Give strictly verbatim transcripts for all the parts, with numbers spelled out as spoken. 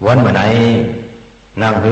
ဝၼ်းမိူဝ်ႈၼႆႉ ၼင်ႇႁိုဝ်ပီႈၼွင်ႉၽူႈထွမ်ႇငိၼ်းသဵင်တြႃးႁဝ်းၶဝ် ၵူႈၵေႃႉၵူႈၵူၼ်း ၵူႈႁေႃၵူႈႁိူၼ်း ၵူႈပွၵ်ႉၵူႈဝၢၼ်ႈၵူႈမိူင်း ပေႃးတေလႆႈယူႇလီၵိၼ်ဝၢၼ် ၵတ်းယဵၼ်သိူဝ်းသႃ ၵႂႃႇမိူဝ်းၼႃႈၽႂ်မၼ်းၼၼ်ႉၼႆလႄႈ ႁဝ်းၸဝ်ႈဝႆႉတၢင်းၸႂ်လီမဵတ်ႉတႃႇ ၸေႇတၼႃႇယႂ်ႇႁႅင်း ႁၵ်ႉပႅင်းတီႈၼိူဝ် ၽီသၢင်သတ်းၵူၼ်းတင်းသဵင်ႈသေယဝ်ႉ တေႁေႃးလွတ်ႈပၼ် ပိုၼ်းၵႅပ်ႈပလိၵ်ႈလူင် သိပ်းဢဵတ်းသုၵ်ႈလႄႈ ၼမ်ႉတွၼ်းၽွၼ်းလီမၼ်း ၼႆၼၼ်ႉယဝ်ႉ။ ဢွၼ်တၢင်း ႁဝ်းၸဝ်ႈယွၼ်းသပ်းလႅင်းၼႄ လွင်ႈပလိၵ်ႈလူင် ပလိၵ်ႈတႃႇပႃႇလိၸဝ်ႈ ဢၼ်ဝႃႈၼၼ်ႉၵွၼ်ႇ။ ပလိၵ်ႈတႃႇပလိၵ်ႈ ဢၼ်ဝႃႈၼႆႉ ၵႂၢမ်းတႆးႁဝ်းပွင်ႇဝႃႈ ဢၼ်ႁႄႉဢၼ်ၵၢင်ႈ ၼႆယဝ်ႉ။ ၵွပ်ႈပိူဝ်ႈမၼ်းၸၢင်ႈၵႅတ်ႇၶႄႁႄႉၵင်ႈပၼ် ၽေးၶဵၼ်ၵူႈပိူင်ပိူင် ဢၼ်မီးၼႂ်းတူဝ်ၼွၵ်ႈတူဝ် ၼႂ်းႁိူၼ်းၼွၵ်ႈႁိူၼ်း ၼႂ်းဝၢၼ်ႈၼွၵ်ႈဝၢၼ်ႈ ၼႂ်းမိူင်းၼွၵ်ႈမိူင်း တေၵႂႃႇၸိူဝ်းၼၼ်ႉလႄႈ ၸင်ႇႁွင်ႉဝႃႈ ပလိၵ်ႈတႃႇပလိၵ်ႈ ၼႆယဝ်ႉ။ ၵူၺ်းၵႃႈ ၵူၼ်းၸိူဝ်းဢၼ်လႆႈႁဵတ်းၽိတ်းမႅၼ်ႈဝႆႉ ၵၢမ်ႇၼၵ်းလူင်ႁႃႈပိူင် မိူၼ်ၼင်ႇ ၼိုင်ႈ လႆႈဢဝ်တၢႆမႄႈ၊ သွင် လႆႈဢဝ်တၢႆပေႃႈ၊ သၢမ် လႆႈဢဝ်တၢႆၸဝ်ႈယႃႇႁၢၼ်းတႃႇ၊ သီႇ လႆႈယႃႉသင်ႇၶႃႇ ပႃးၼိုင်ႈလႄႈပႃးၼိုင်ႈ ၵျွင်းၼိုင်ႈလႄႈၵျွင်းၼိုင်ႈ တႅၵ်ႇယၢႆႈၵၼ်၊ ႁႃႈ လႆႈဢဝ်လိူတ်ႈၽြႃးပဵၼ်ၸဝ်ႈဢွၵ်ႇ ၸိူဝ်းၼၼ်ႉလႄႈသင်။ ၵူၼ်းၸိူဝ်းဢၼ်မီးတၢင်းယုမ်ႇယမ်ပိူင်ႈၽိတ်း ၼိယတမိတ်ႉသႃႇတိတ်ႉထိ ဢမ်ႇယုမ်ႇယမ်ၽြႃးတြႃးသင်ႇၶႃႇ ရတၼႃႇမျၢတ်ႈသၢမ်ၸဝ်ႈ ၸိူဝ်းၼၼ်ႉလႄႈသင်။ ၵူၼ်းၸိူဝ်းဢၼ်ဢမ်ႇယုမ်ႇယမ် ၼမ်ႉၵတ်ႉၶႅၼ်ႇၽွၼ်းလီပလိၵ်ႈ ၸိူဝ်းၼၼ်ႉလႄႈသင်။ ၼင်ႇၵႃႈဝႃႈမႃး ၵူၼ်းၸိူဝ်းၼႆႉ ၵွပ်ႈပိူဝ်ႈဢၵုသူဝ်ႇၵၢမ်ႇၶဝ် ႁႅင်းယႂ်ႇၼႃႇၵေႃႈပိူင်ၼိုင်ႈ၊ ၵွပ်ႈပိူဝ်ႈၶဝ်ဢမ်ႇယုမ်ႇယမ် ၼမ်ႉၵတ်ႉၶႅၼ်ႇၽွၼ်းလီပလိၵ်ႈၼၼ်ႉၵေႃႈပိူင်ၼိုင်ႈၼႆလႄႈ ၽွၼ်းလီပလိၵ်ႈၸဝ်ႈၼႆႉၵေႃႈ ဢမ်ႇၸွမ်းၵႅတ်ႇၶႄႁႄႉၵင်ႈပၼ် ၽေးၶဵၼ်ၶဝ်လႆႈၼင်ႇၵဝ်ႇ ဝႃႈၼႆယဝ်ႉ။ ၵွပ်ႈၼႆ ၼင်ႇႁိုဝ်ၼမ်ႉၵတ်ႉၶႅၼ်ႇၽွၼ်းလီပလိၵ်ႈၸဝ်ႈ ပေႃးတေၸွမ်းၵႅတ်ႇၶႄႁႄႉၵင်ႈပၼ်ၽေးၶဵၼ် ႁႂ်ႈပေႃးလႆႈယူႇၸိုၼ်ႈၵတ်းယဵၼ်သိူဝ်းသႃႇ ၵႃႈပဵၼ်ၶူဝ်းၶွင်ယတၼႃႇ ႁႂ်ႈပေႃးလႆႈတဝ်ႈ ႁႂ်ႈပေႃးလႆႈမီးၶဝ်ႈၶမ်းငိုၼ်း လိူင်ႈၵိုၼ်းၼမ်တဵမ်ထူၼ်ႈၼၼ်ႉ ၶႅၼ်းတေႃႈပီႈၼွင်ႉၽူႈထွမ်ႇငိၼ်းသဵင်တြႃးႁဝ်းၶဝ် ၵူႈၵေႃႉၵူႈၵူၼ်း ဝႆႉၸႂ်ယုမ်ႇယမ်ၼပ်ႉထိုဝ် ၼမ်ႉၵတ်ႉၶႅၼ်ႇၽွၼ်းလီပလိၵ်ႈၼႆႉ ယႂ်ႇယႂ်ႇၼမ်ၼမ်သေၵမ်းၼႆ ၸင်ႇလႆႈတိုၵ်းသူၼ်းမွၵ်ႇလၢတ်ႈထိုင်မႃးၼင်ႇၼႆယဝ်ႉ။ သုတ်ႈမၢႆၼိုင်ႈ ပိုၼ်းၵႅပ်ႈပလိၵ်ႈလူင်မင်ႇၵလႃႇသုတ်ႈ။ ပလိၵ်ႈလူင်မင်ႇၵလႃႇသုတ်ႈၼႆႉ မိူဝ်ႈၽြႃးပဵၼ်ၸဝ်ႈႁဝ်း တိုၵ်ႉယူႇသဝ်းယူႇတီႈၼႂ်းမိူင်းသႃႇဝတ်ႉထိ ၵျွင်းၸေႇတဝုၼ်ႇ ယၢမ်းၼၼ်ႉၼၼ်ႉ ၵႃႈပဵၼ်ၽီသၢင်သတ်းၵူၼ်းၶဝ်တင်းသဵင်ႈ ဢွၼ်ၵၼ်ဝူၼ်ႉၶႆႈႁႃ မင်ႇၵလႃႇတြႃးလွင်ႈလီ ဢၼ်ဝႃႈၼႆႉ ပဵၼ်ဢၼ်လႂ်ၼေႃ ဝႃႈၼႆ ဢွၼ်ၵၼ်ဝူၼ်ႉၶႆႈသွၵ်ႈႁႃၼႆႉ ႁိုင်ယူႇၶၢဝ်းတၢင်းမၼ်း သိပ်းသွင်ပီလုမ်းလုမ်း ဢမ်ႇႁူႉႁၼ်လႆႈ ဝႃႈၼႆယဝ်ႉ။ မိူဝ်ႈယၢမ်းၼင်ႇၼၼ်ၼၼ်ႉ ၸင်ႇမီးၶုၼ်ၽီၸဝ်ႈၼိုင်ႈ ၸိုဝ်ႈမၼ်းဢမ်ႇထၢင်ႇၸႅင်ႈလီ မႃးဝႆႈထၢမ်တမ်ႈတီႈၽြႃးပဵၼ်ၸဝ်ႈႁဝ်း ႁႂ်ႈႁေႃးပၼ်တြႃးမင်ႇၵလႃႇလွင်ႈလီၼႆလႄႈ ၽြႃးပဵၼ်ၸဝ်ႈႁဝ်းၵေႃႈ ၸင်ႇႁေႃးပၼ်မင်ႇၵလႃႇတြႃးလွင်ႈလီ ၵႃႈတီႈၽီသၢင်သတ်းၵူၼ်းၶဝ်တင်းသဵင်ႈၸိူဝ်းၼၼ်ႉယဝ်ႉ။ ၼမ်ႉတွၼ်းၽွၼ်းလီမၼ်း မင်ႇၵလႃႇသုတ်ႈၼႆႉ ပေႃးႁဝ်းၵႆႉႁေႃးၵႆႉလွတ်ႈ ၵႆႉလႆႈထွမ်ႇငိၼ်းဢဝ်ၸိုင် ႁႄႉၵင်ႈလႆႈ ၵႃႈပဵၼ်ၽေးသတ်း ၽေးၵူၼ်း ၽေးၽီ ဢမ်ႇလီတေၵႂႃႇ ဢမင်ႇၵလႃႇတင်းမူတ်းတင်းသဵင်ႈၸိူဝ်းၼၼ်ႉသေ ၵႃႈပဵၼ်လွင်ႈလီလွင်ႈမျၢတ်ႈ မင်ႇၵလႃႇၵူႈသၢမ်သႅၼ်ပိူင်ၸိူဝ်းၼၼ်ႉ တၵ်းတေၸဵဝ်းၶိုၼ်ႈယႂ်ႇမႂ်ႇသုင် လီသေဢွၼ် တွၼ်းသေၵဝ်ႇမႃး ဢေႇၵၼ်ႇ ဢမၢၼ်ႇၼမ်ႁင်း ဝႃႈၼင်ႇၼႆယဝ်ႉ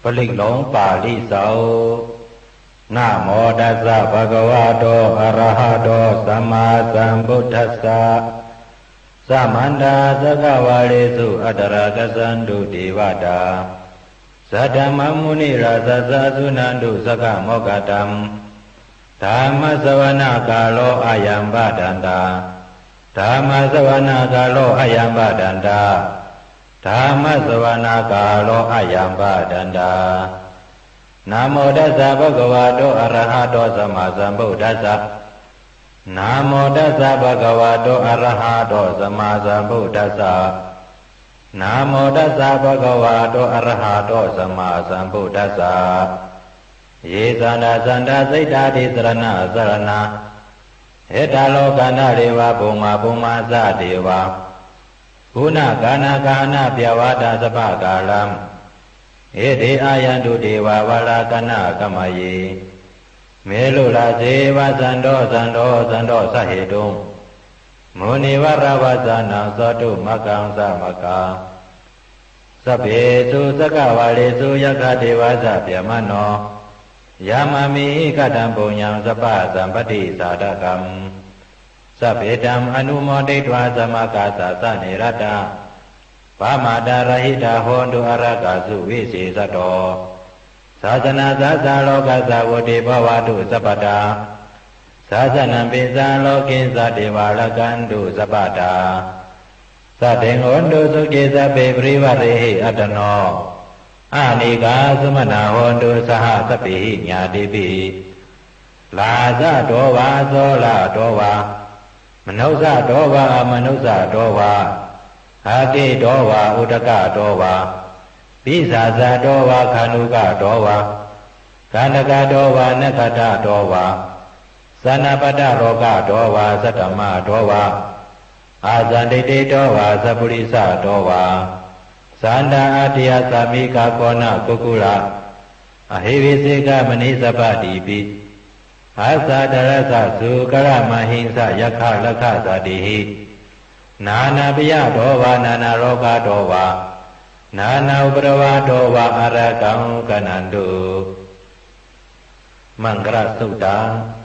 ။ ပလိၵ်ႈလူင်ပႃႇလိၸဝ်ႈ။ Namo tassa bhagavato arahato sammāsambuddhassa. Samantā cakkavāḷesu atrāgacchantu devatā, saddhammaṃ munirājassa suṇantu saggamokkhadaṃ. Dhammassavanakālo ayambhadantā. Dhammassavanakālo ayambhadantā. Dhammassavanakālo ayambhadantā. Namo tassa bhagavato arahato sammāsambuddhassa. Namo tassa bhagavato arahato sammāsambuddhassa. Namo tassa bhagavato arahato sammāsambuddhassa. Ye santasatta cittā tisaraṇasaraṇā, ettālokantāre va bhummā bhummā ca devā, guṇagaṇagahaṇabyāvaṭā sabbakālaṃ, Iti āyantu devā valakkanākamaye, melurāse vasanto santo santo sahetuṃ, munivaravacanaṃ sātu makkhaṃ sāmakkā. Sabbesu cakkavāḷesu yakkha devā ca brahmano, yam amhi kataṃ puññaṃ sabbasampattidāyakaṃ, sabbe taṃ anumoditvā sāmaggāsāsane ratā, pamādarahitā hontu ārakkhaṃ suvisesato. Sāsanassa sārokassa vuḍḍhī bhavatu sabbadā, sāsanampi sārokissa devā rakkhantu sabbadā. Saddhiṃ hontu sukhī sabbe parivārehi attano, anīghā sumanā hontu saha sabbehi ñātibhi. Rājato vā corato vā, manussato vā amanussato vā, aggito vā udakato vā, pisācato vā khāṇukato vā, kaṇṭakato vā nakkhattato vā, janapadarogato vā saddammato vā, asandiṭṭhito vā sappurisato vā, sattā ariyasammigagoṇakukkura ahi vicchikamaṇisappadīpi, aṭṭhārasa sūkaramahiṃsayakkharakkhasādīhi, nānābhayato vā nānārogato vā, nānāupaddavato vā ārakkhaṃ gaṇhantu. Maṅgalasuttaṃ.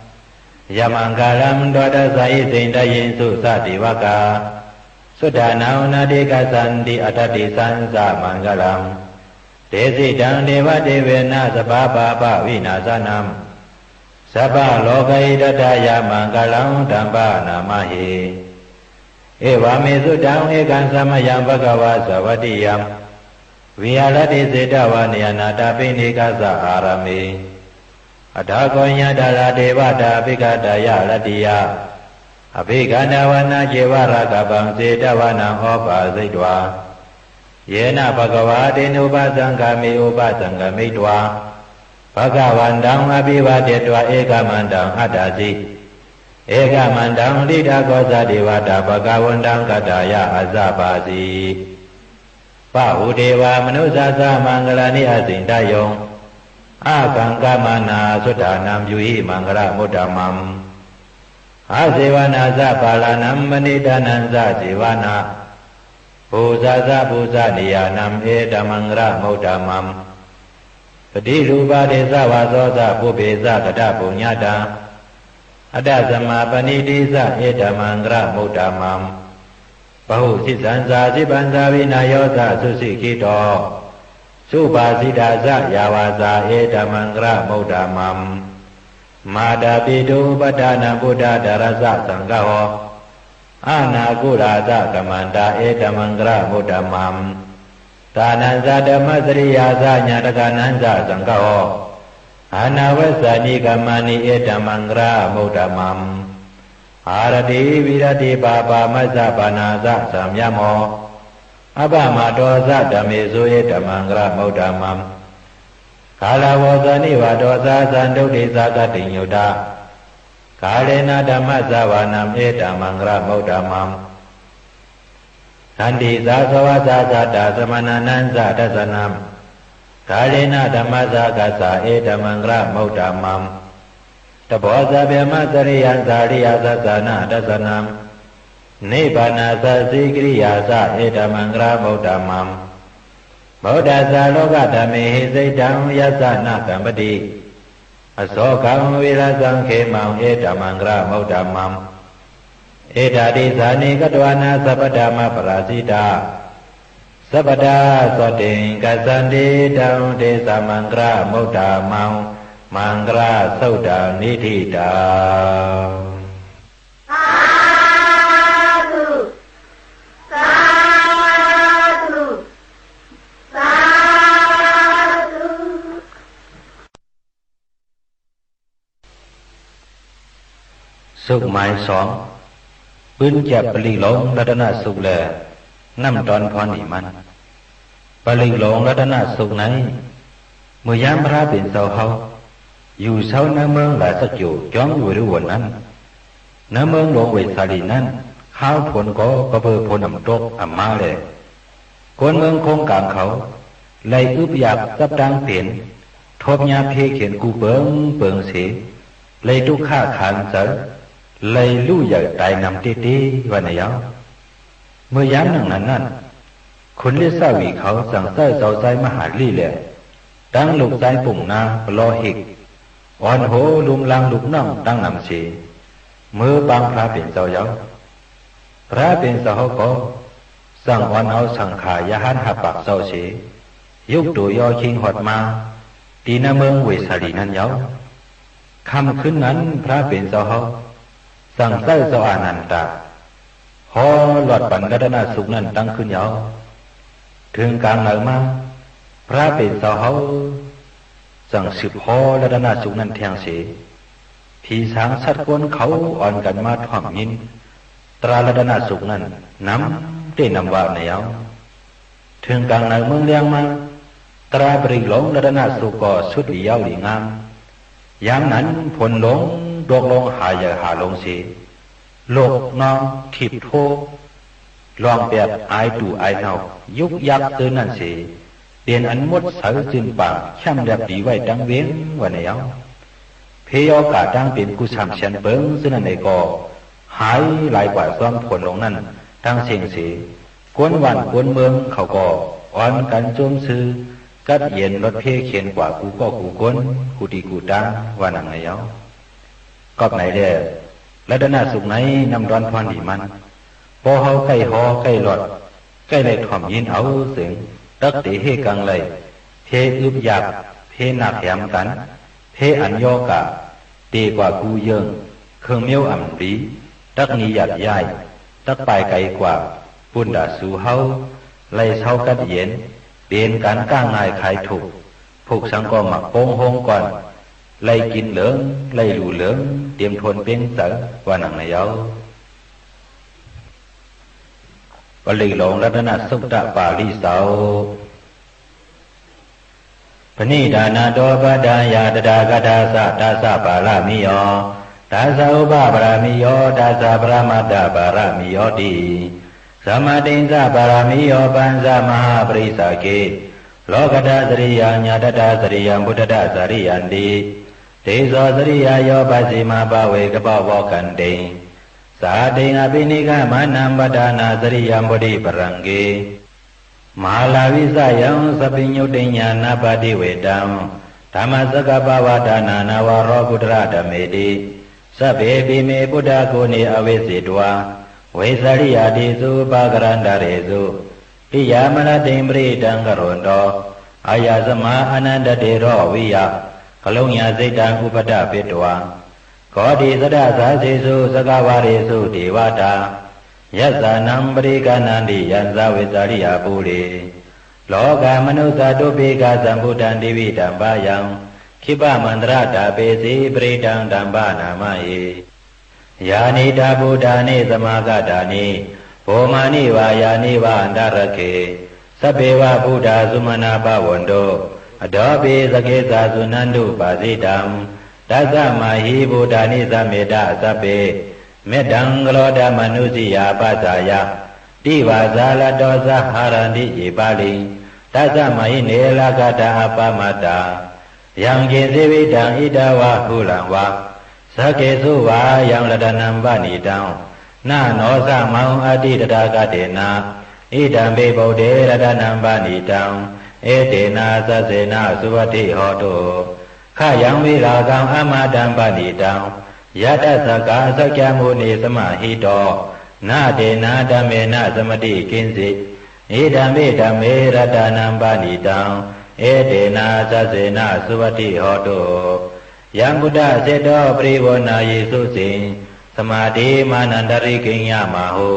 Yamaṅgalaṃ dvādasāhi siddhāyesu jātivagga-sutānaṃ natthikassanti, athādisaṃ samaṅgalaṃ, tesidaṃ devadevenaṃ sabbapāpavināsanaṃ, sabbarogahitatthāya maṅgalaṃ taṃ paṇamāhe. Evaṃ me sutaṃ. Ekaṃ samayaṃ bhagavā sāvatthiyaṃ viharati jetavane anāthapiṇḍikassa ārāme. Atha kho āyasmā devatā abhikkantā ca ratiyā abhikkantavāna ceva rakkhāpaṃ jetavanaṃ upaṭṭhapetvā, yena bhagavā tenupasaṅkami, upasaṅkamitvā bhagavantaṃ abhivādetvā ekamantaṃ aṭṭhāsi. Ekamantaṃ ṭhitā kho sā devatā bhagavantaṃ gathāya āsabhāsi. Bahū devā manussā ca maṅgalāni acintayuṃ, ākaṅkhamānā sotthānaṃ brūhi maṅgalamuttamaṃ. Asevanā ca bālānaṃ paṇḍitānañca sevanā, pūjā ca pūjanīyānaṃ etammaṅgalamuttamaṃ. Paṭirūpadesavāso ca pubbe ca katapuññatā, attasammāpaṇidhi ca etammaṅgalamuttamaṃ. Bahusaccañca sippañca vinayo ca susikkhito, subhāsitā ca yā vācā etammaṅgalamuttamaṃ. Mātāpituupaṭṭhānaṃ puttadārassa saṅgaho, anākulā ca kammantā etammaṅgalamuttamaṃ. Dānañca dhammacariyā ca ñātakānañca saṅgaho, anavajjāni kammāni etammaṅgalamuttamaṃ. Āratī viratī pāpā majjapānā ca saṃyamo, appamādo ca dhammesu etammaṅgalamuttamaṃ. Gāravo ca nivāto ca santuṭṭhī ca khatiṃ yutā, kālena dhammassavanaṃ etammaṅgalamuttamaṃ. Khantī ca sovacassatā samaṇānañca dassanaṃ, kālena dhammasākacchā etammaṅgalamuttamaṃ. Tapo ca brahmacariyañca ariyasaccāna dassanaṃ, nibbānasacchikiriyā ca etammaṅgalamuttamaṃ. Phuṭṭhassa lokadhammehi cittaṃ yassa na kampati, asokaṃ virajaṃ khemaṃ etammaṅgalamuttamaṃ. Etādisāni katvāna sabbatthamaparājitā, sabbattha sotthiṃ gacchanti taṃ tesaṃ maṅgalamuttamaṃ. Maṅgalasuttaṃ niṭṭhitaṃ. Sādhu, sādhu, sādhu. သုတ် မၢႆသွင် ပိုၼ်းၵႅပ်ႈ ပလိၵ်ႈလူင် ရတၼသုတ် လႄႈ ၼမ်ႉတွၼ်းၽွၼ်းလီမၼ်း။ ပလိၵ်ႈလူင် ရတၼသုတ် ၼႆႉ မိူဝ်ႈယၢမ်းၽြႃးပဵၼ်ၸဝ်ႈႁဝ်း ယူႇသဝ်းၼႂ်းမိူင်းရႃႇၸၵျူဝ်ႇ ၵျွင်းဝေႇလုဝုၼ်ႇၼၼ်ႉ ၼႂ်းမိူင်းလူင်ဝေႇသႃႇလီႇၼၼ်ႉ ၶၢဝ်းၽူၼ်ၵေႃႈ ၵွပ်ႈပိူဝ်ႈၽူၼ်ဢမ်ႇတူၵ်းဢမ်ႇမႃးလႄႈ ၵူၼ်းမိူင်းၶူင်းၵၢင်ၶဝ် လႆႈဢုပ်ႉယၢၵ်ႈၸပ်းတၢင်းပဵၼ် ထူပ်းၺႃးၽေးၶဵၼ်ၵူႈပိူင်ပိူင်သေ လႆႈတုၵ်ႉၶၶၢၼ်ၸႂ် လႆႈလူႉယႂ်ႇတၢႆၼမ်တႄႉတႄႉ ဝႃႈၼႆယဝ်ႉ။ မိူဝ်ႈယၢမ်းၼင်ႇၼၼ်ၼၼ်ႉ ၶုၼ်လိတ်ႉသဝီၶဝ် ၸင်ႇၸႂ်ႉၸဝ်ႈၸၢႆးမႁႃႇလိလႄႈ တင်းလုၵ်ႈၸၢႆးပုင်ႇၼႃး ပလေႃးႁိတ်ႈ ဢွၼ်ႁူဝ်လုမ်းလၢင်းလုၵ်ႈၼွင်ႉတင်းၼမ်သေ မိူဝ်းပၢင်ႇၽြႃးပဵၼ်ၸဝ်ႈယဝ်ႉ။ ၽြႃးပဵၼ်ၸဝ်ႈၵေႃႈ ၸင်ႇဢွၼ်ဢဝ်သင်ႇၶႃႇရႁၢၼ်းႁႃႈပၢၵ်ႇၸဝ်ႈသေ ယုၵ်ႉတူဝ်ယေႃးၶိင်းႁွတ်ႈမႃး တီႈၼႂ်းမိူင်းဝေႇသႃႇလီႇၼၼ်ႉယဝ်ႉ။ ၶမ်ႈၶိုၼ်းၼၼ်ႉ ၽြႃးပဵၼ်ၸဝ်ႈႁဝ်း ၸင်ႇၸႂ်ႉၸဝ်ႈဢႃႇၼၼ်ႇတႃႇ ႁေႃးလွတ်ႈပၼ်ရတၼသုၵ်ႈၼၼ်ႉတင်းၶိုၼ်းယဝ်ႉ။ ထိုင်ၵၢင်ၼႂ်မႃး ၽြႃးပဵၼ်ၸဝ်ႈႁဝ်း ၸင်ႇသိုပ်ႇႁေႃးရတၼသုၵ်ႈၼၼ်ႉထႅင်ႈသေ ၽီသၢင်သတ်းၵူၼ်းၶဝ် ဢွၼ်ၵၼ်မႃးထွမ်ႇငိၼ်း တြႃးရတၼသုၵ်ႈၼၼ်ႉ ၼမ်တႄႉၼမ်ဝႃႈၼႆယဝ်ႉ။ ထိုင်ၵၢင်ၼႂ်မိူင်းလႅင်းမႃး တြႃးပရိၵ်ႈလူင်ရတၼသုၵ်ႈၵေႃႈ သုတ်းလီယဝ်ႉလီငၢမ်း။ ယၢမ်းၼၼ်ႉ ၽူၼ်လူင်တူၵ်းလူင်းႁႃယႂ်ႇႁႃလူင်သေ လူၵ်ႈၼွင်းထိပ်ႇထူဝ်း လွင်ႈပႅတ်ႈဢၢႆတူႇဢၢႆၼဝ်ႈ ယုၵ်ႉယၵ်ႉၸိူဝ်းၼၼ်ႉသေ ပဵၼ်ဢၼ်မူတ်းသႂ်ၸိုၼ်ႈပၢင်ႇ ၶႅမ်ႉလႅပ်ႈလီဝႆႉတင်းဝဵင်း ဝႃႈၼႆယဝ်ႉ။ ၽေးယေႃးၵႃႇတၢင်းပဵၼ်ၵူႈသၢမ်သႅၼ်ပိူင်ၸိူဝ်းၼၼ်ႉၼႆၵေႃႈ ႁၢႆလၢႆၵႂႃႇၸွမ်းၽူၼ်လူင်ၼၼ်ႉတင်းသဵင်ႈသေ ၵူၼ်းဝၢၼ်ႈၵူၼ်းမိူင်းၶဝ်ၵေႃႈ ဢွၼ်ၵၼ်ၸူမ်းသိူဝ်း ၵတ်းယဵၼ်လွတ်ႈၽေးၶဵၼ်ၵႂႃႇ ၵူႈၵေႃႉၵူႈၵူၼ်း ၵူႈတီႈၵူႈတၢင်း ဝႃႈၼင်ႇၼႆယဝ်ႉ။ ၵွပ်ႈၼႆလႄႈ ရတၼသုၵ်ႈၼႆႉ ၼမ်တွၼ်းၽွၼ်းလီမၼ်း ပေႃးႁဝ်းၵႆႉႁေႃးၵႆႉလွတ်ႈ ၵႆႉလႆႈထွမ်ႇငိၼ်းဢဝ်ၸိုင် တၵ်းတေႁႄႉၵင်ႈလႆႈ ၽေးဢုပ်ႉယၢၵ်ႈ ၽေးၼၵ်းႁႅမ်ၵၼ် ၽေးဢၼ်ယေႃးၵႃႇ တေၵႂႃႇၵူႈယိူင်ႈ ၶိူင်ႈမဵဝ်းဢမ်ႇလီ တၵ်းၼီယၢတ်ႇယၢႆႉ တၵ်းပၢႆႈၵႆၵႂႃႇ ပုၼ်ႈတႃႇသူႁဝ်း လႆႈသဝ်းၵတ်းယဵၼ် ပဵၼ်ၵၢၼ်ၵႃႉငၢႆႈၶၢႆထုၵ်ႇ ၽုၵ်ႇသင်ၵေႃႈ မၢၵ်ႇၵူင်းႁူင်းၵွၼ်ႈ လႆႈၵိၼ်လိူင် လႆႈလူႇလိူင် တဵမ်ထူၼ်ႈပဵင်းၸႂ် ဝႃႈၼင်ႇၼႆယဝ်ႉ။ ပရိၵ်ႈလူင်ရတၼသုတ်ႉတပႃႇလိၸဝ်ႈ။ Paṇidhānato paṭṭhāya tathāgatassa dasa pāramiyo, dasa upapāramiyo, dasa paramattha pāramiyo ti. Samādhissa pāramiyo pañca mahāpurisa- Lokattacariyaṃ ñātattacariyaṃ phuṭṭhitacariyañci. Tisso cariyāyo pacchimabhave gabbhāvakkantiṃ jātiṃ abhinikkhamanaṃ paṭhānacariyaṃ bodhipallaṅke māravijayaṃ sabbe ñūtiññānapaṭivedhaṃ dhammacakkappavattanā navaro kuṭṭhadhammeti. Sabbepime buddhaguṇe āvajjitvā vesāliyā tīsu pākārantaresu tiyāmarattiṃ paṇītaṃ karonto āyasmā ānandatthero viya kāruññacittaṃ upaṭṭhapetvā koṭisatasāsesu cakkavāḷesu devatā yassāṇaṃ paṭiggaṇhanti yaṃ saṃ vesāliyā pure lokamanussādupikasambhūtaṃ tividhaṃ bhayaṃ khippamāntaradhāpesi paṇītaṃ taṃ paṇāmahe. Yānīdha bhūtāni samāgatāni bhummāni vā yāni va antalikkhe sabbe va bhūtā sumanā bhavantu athopi sakkacca suṇantu bhāsitaṃ. Tasmā hi bhūtā nisāmetha sabbe mettaṃ karotha mānusiyā pajāya divā ca ratto ca haranti ye baliṃ tasmā hi ne rakkhatha appamattā. Yaṅkiñci vittaṃ idha vā huraṃ vā saggesu vā yaṃ ratanaṃ paṇītaṃ na no samaṃ atthi tathāgatena idampi buddhe ratanaṃ paṇītaṃ etena saccena suvatthi hotu. Khayaṃ virāgaṃ amataṃ paṇītaṃ yadajjhagā sakyamunī samāhito na tena dhammena samatthi kiñci idampi dhamme ratanaṃ paṇītaṃ etena saccena suvatthi hotu. Yaṃ buddhaseṭṭho parivaṇṇayī suciṃ samādhimānantarikaññamāhu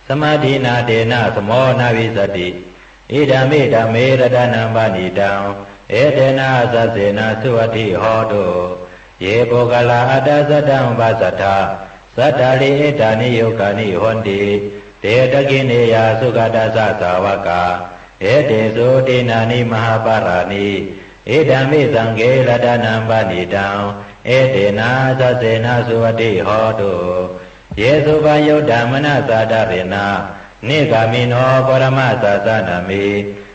samādhinā tena samo na vijjati idampi dhamme ratanaṃ paṇītaṃ etena saccena suvatthi hotu. Ye puggalā aṭṭha sataṃ pasaṭṭhā cattāri etāni yugāni honti te dakkhiṇeyyā sugatassa sāvakā etesu dinnāni mahapphalāni idampi saṅghe ratanaṃ paṇītaṃ etena saccena suvatthi hotu. Ye suppayuttā manasā daḷhena nikkāmino gotamasāsanamhi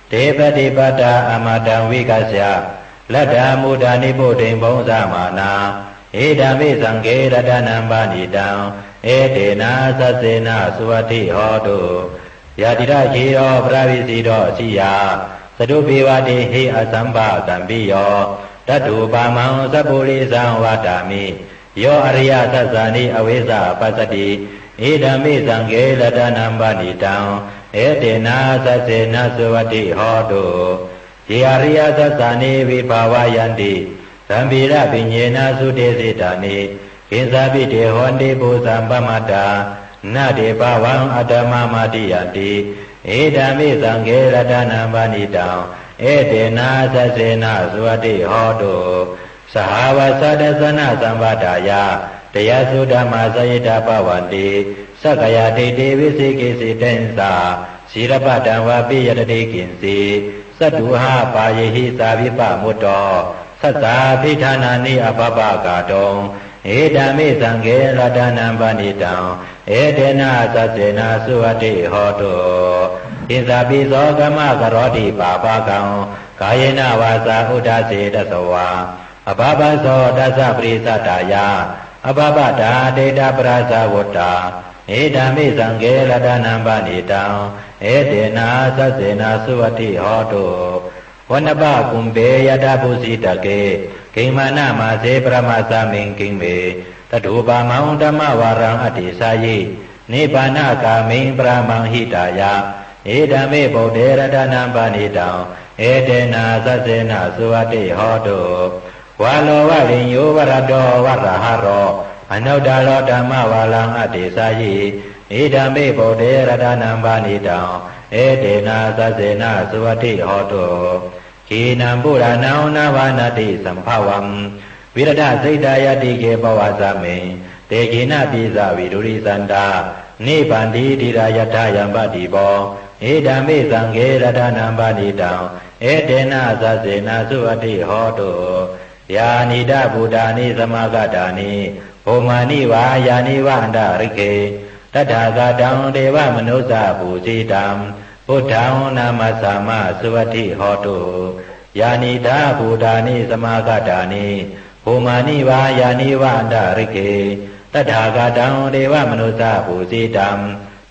Te pattipattā amataṃ vigaccha, laddhā mudhā nibbutiṃ bhuñjamānā. Idampi saṅghe ratanaṃ paṇītaṃ, etena saccena suvatthi hotu. Yadidaṃ khīro palavijjito kshiyā, sadupevādehi asampakampiyo, tathūpamaṃ sappurisaṃ vadāmi, yo ariyasaccāni avecca passati. Idampi saṅghe ratanaṃ paṇītaṃ, etena saccena suvatthi hotu. Ye ariyasaccāni vibhāvayanti, gambhīrapiññena sudesitāni, kiṃsāpi te honti bhusaṃ pamādā, na te bhavaṃ aṭṭhamamādiyanti. Idampi saṅghe ratanaṃ paṇītaṃ, etena saccena suvatthi hotu. Sahāvassa dassanasampadāya, tayassu dhammā sahitā bhavanti, sakkāyadiṭṭhi vicikicchitañca, sīlabbataṃ vāpi yadatthi kiñci, satthūhapāyehi sā vippamutto, saccābhiṭhānāni abhabba kātuṃ. Idampi saṅghe ratanaṃ paṇītaṃ, etena saccena suvatthi hotu. Kiṃsāpi so kammaṃ karoti pāpakaṃ, kāyena vācā uda cetasā vā, abhabbaso tassa parisuddhāya, abhabbatā te ca parāsavutā. Idampi saṅghe ratanaṃ paṇītaṃ, etena saccena suvatthi hotu. Anappagumbe yathā phussitake, kiṃ maṇḍamāse paṭhamasmiṃ kiṃ me, tathūpamaṃ dhammavaraṃ adesāyi, nibbānagāmiṃ paṭhamaṃ hitāya. Idampi buddhe ratanaṃ paṇītaṃ, etena saccena suvatthi hotu. Varo variññū varado varāharo, anuttaro dhammavaraṃ adesāyi, idampi buddhe ratanaṃ paṇītaṃ, etena saccena suvatthi hotu. Khīṇaṃ purāṇaṃ navaṃ natthi sambhavaṃ, virattacittāyatike bhavasmiṃ, te khīṇabījā vidūḷhichandā, nibbanti dhīrā yathāyampadīpo. Idampi saṅghe ratanaṃ paṇītaṃ, etena saccena suvatthi hotu. Yānīdha bhūtāni samāgatāni, bhummāni vā yāni va antalikkhe, tathāgataṃ devamanussapūjitaṃ, buddhaṃ namassāma suvatthi hotu. Yānīdha bhūtāni samāgatāni, bhummāni vā yāni va antalikkhe, tathāgataṃ devamanussapūjitaṃ,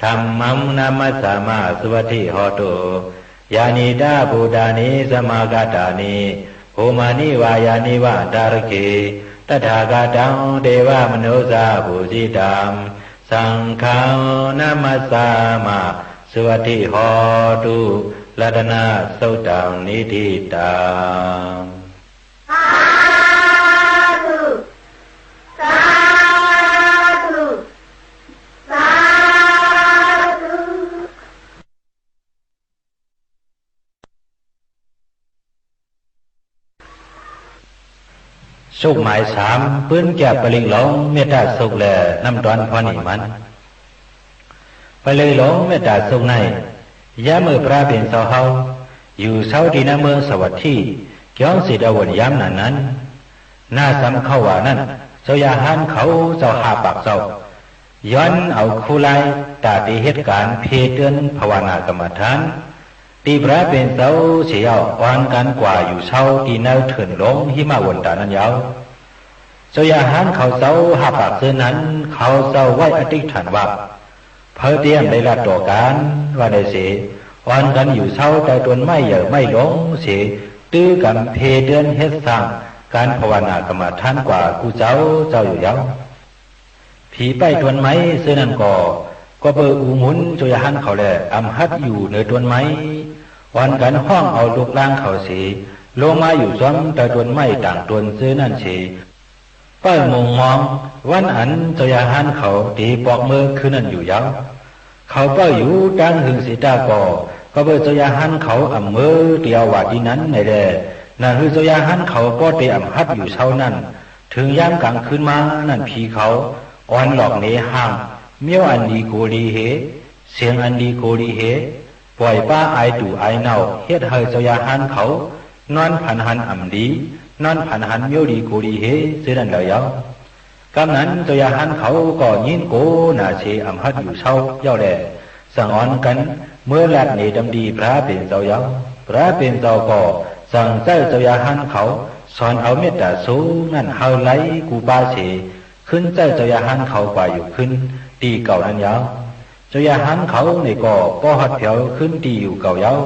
dhammaṃ namassāma suvatthi hotu. Yānīdha bhūtāni samāgatāni, bhummāni vā yāni va antalikkhe, tathāgataṃ devamanussapūjitaṃ, saṅghaṃ namassāma suvatthi hotu. Ratanaṃ suttaṃ niṭṭhitaṃ. Sādhu, sādhu, sādhu. သုတ်ႉမၢႆသၢမ် ပိုၼ်းၵႅပ်ႈပရိတ်ႈလူင် မဵတ်ႉတႃႇသုတ်ႉ လႄႈ ၼမ်ႉတွၼ်းၽွၼ်းၼႄမၼ်း။ ပရိတ်ႈလူင် မဵတ်ႉတႃႇသုတ်ႉၼႆႉ ယၢမ်းမိူဝ်ႈၽြႃးပဵၼ်ၸဝ်ႈႁဝ်း ယူႇသဝ်းတီႈၼႂ်းမိူင်းသႃႇဝတ်ႉထိ ၵျွင်းၸေႇတဝုၼ်ႇ ယၢမ်းၼၼ်ႉၼၼ်ႉ ၼႃႈသမ်ႇၶဝ်ႈဝႃႇၼၼ်ႉ ၸဝ်ႈရႁၢၼ်းၶဝ်ၸဝ်ႈ ႁႃႈပၢၵ်ႇၸဝ်ႈ ယွၼ်းဢဝ်ၶူးလၢႆး တႃႇတေႁဵတ်းၵၢၼ်ၽႄႈတိူၼ်း ၽႃႇဝၼႃႇၵမ်ႇမထၢၼ်း တီႈၽြႃးပဵၼ်ၸဝ်ႈသေယဝ်ႉ ဢွၼ်ၵၼ်ၵႂႃႇယူႇသဝ်း တီႈၼႂ်းထိူၼ်ႇလူင် ႁိမဝၼ်ႇတႃႇၼၼ်ႉယဝ်ႉ။ ၸဝ်ႈရႁၢၼ်းၶဝ်ၸဝ်ႈ ႁႃႈပၢၵ်ႇၸိူဝ်းၼၼ်ႉ ၶဝ်ၸဝ်ႈဝႆႉဢထိတ်ႉထၢၼ်ႇဝႃႈ ၽႂ်တေဢမ်ႇလႆႈလၢတ်ႈတေႃႇၵၼ် ဝႃႈၼႆသေ ဢွၼ်ၵၼ်ယူႇသဝ်း တႂ်ႈတူၼ်ႈမႆႉယႂ်ႇမႆႉလူင်သေ တိုဝ်းၵမ်ၽႄႈတိူၼ်း ႁဵတ်းသၢင်ႈၵၢၼ် ၽႃႇဝၼႃႇၵမ်ႇမထၢၼ်း ၵႂႃႇၵူႈၸဝ်ႈၸဝ်ႈယူႇယဝ်ႉ။ ၽီပႂ်ႉတူၼ်ႈမႆႉၸိူဝ်းၼၼ်ႉၵေႃႈ ၵွပ်ႈပိူဝ်ႈဢူႈမုၼ်း ၸဝ်ႈရႁၢၼ်းၶဝ်လႄႈ ဢမ်ႇႁတ်းယူႇၼိူဝ်တူၼ်ႈမႆႉ ဢွၼ်ၵၼ်ႁွင်ႉဢဝ်လုၵ်ႈလၢင်းၶဝ်သေ လူင်းမႃးယူႇၸွမ်း တႂ်ႈတူၼ်ႈမႆႉတၢင်ႇတူၼ်ႈၸိူဝ်းၼၼ်ႉသေ ပႂ်ႉမုင်ႈမွင်း ဝၼ်းဢၼ်ၸဝ်ႈရႁၢၼ်းၶဝ် တေပွၵ်ႈမိူဝ်းၶိုၼ်းၼၼ်ႉယူႇယဝ်ႉ။ ၶဝ်ပႂ်ႉယူႇတင်းႁိုင်သေတႃႉၵေႃႈ ၵွပ်ႈပိူဝ်ႈၸဝ်ႈရႁၢၼ်းၶဝ် ဢမ်ႇမိူဝ်းတႄႇဝႃႈတီႈၼၼ်ႈၼႆလႄႈ ၼင်ႇႁိုဝ်ၸဝ်ႈရႁၢၼ်းၶဝ် ပေႃးတေဢမ်ႇႁတ်းယူႇသဝ်းၼၼ်ႉ ထိုင်ယၢမ်းၵၢင်ၶိုၼ်းမႃးၼၼ်ႉ ၽီၶဝ် ဢွၼ်လွၵ်ႇၼႄႁၢင်ႈ မဵဝ်းဢၼ်လီၵူဝ်လီႁေ သဵင်ဢၼ်လီၵူဝ်လီႁေ ပွႆႇပႃးဢၢႆတူႇဢၢႆၼဝ်ႈ ႁဵတ်းႁႂ်ႈၸဝ်ႈရႁၢၼ်းၶဝ် ၼွၼ်းၽၼ်ႁၼ်ဢမ်ႇလီ ၼွၼ်းၽၼ်ႁၼ်မဵဝ်းလီၵူဝ်လီႁေ ၸိူဝ်းၼၼ်ႉလႄႈယဝ်ႉ။ ၵမ်းၼၼ်ႉ ၸဝ်ႈရႁၢၼ်းၶဝ်ၵေႃႈ ယိၼ်းၵူဝ်ၼႃႇသေ ဢမ်ႇႁတ်းယူႇသဝ်းယဝ်ႉလႄႈ ၸင်ႇဢွၼ်ၵၼ် မိူဝ်းလၢတ်ႈၼႄတမ်ႈတီႈ ၽြႃးပဵၼ်ၸဝ်ႈယဝ်ႉ။ พระผู้เป็นเจ้าก็สั่งใจ๊เจ้ายาฮันเขาสอนเอาเมตตาสุขนั้นหื้อไหลกู่ปาเส ขึ้นใจ๊เจ้ายาฮันเขากว่าอยู่ขึ้นตี้เก่านั้นยาว เจ้ายาฮันเขานี่ก็ป้อฮัดแผวขึ้นตี้อยู่เก่ายาว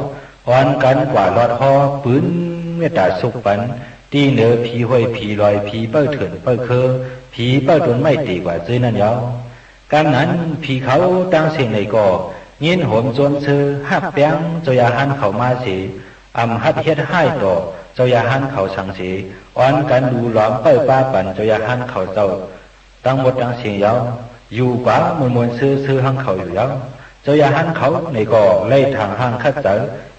อ่อนกั๋นกว่าลอดฮอปืนเมตตาสุขปัน ตี้เหนือผีห้วยผีลอย ผีเป้าเถินเป้าเคอ ผีเป้าต้นไม้เต๋กว่าเจ้อนั้นยาว กั๋นนั้นผีเขาตังเสี้ยงนี่ก็ ยินโหมจวนเซอฮักแป้งเจ้ายาฮันเขามาเส อ่ำฮัดเฮ็ดฮ้ายต่อเจ้ายาฮันเขาสังเส อ่อนกั๋นดูหลอมเป้าปาปั๋นเจ้ายาฮันเขาเจ้า ตังหมดตังเสี้ยงยาว อยู่กว่าม่วนๆ ซื่อๆ หั้งเขาอยู่ยาว เจ้ายาฮันเขานี่ก็ไล่ถางห้างขัดใจ๋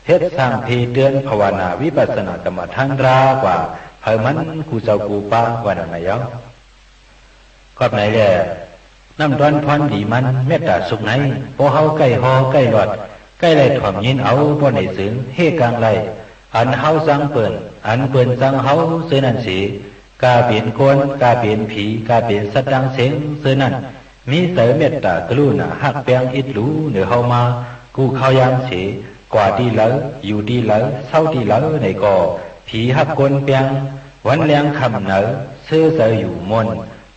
เฮ็ดสร้างเพเตือนภาวนาวิปัสสนากรรมฐานรากว่า เผามันกูเจ้ากูปาว่าหนังไหนยาว กอบไหนแล น้ำต้อนพรดีมันเมตตาสุขใน ป้อเฮาใก้ฮอใก้หลอด ใก้ไล่ถ่อมยินเอาป้อไหนเสิง เฮกังไล่ อันเฮาจังเปิ้น อันเปิ้นจังเฮาเจ้อนั้นเส ก๋าเป๋นคน ก๋าเป๋นผี ก๋าเป๋นสัตว์ตังเสี้ยงเจ้อนั้น มีใจ๋เมตตากรุณาฮักแป้งอิดหรูเหนือเฮามา กู้ข้าวยามเส กว่าตี้เหลอ อยู่ตี้เหลอ เซาตี้เหลอไหนก็ ผีฮักคนแป้ง วันแลงค่ำเหนือ เซอใจ๋อยู่ม่วน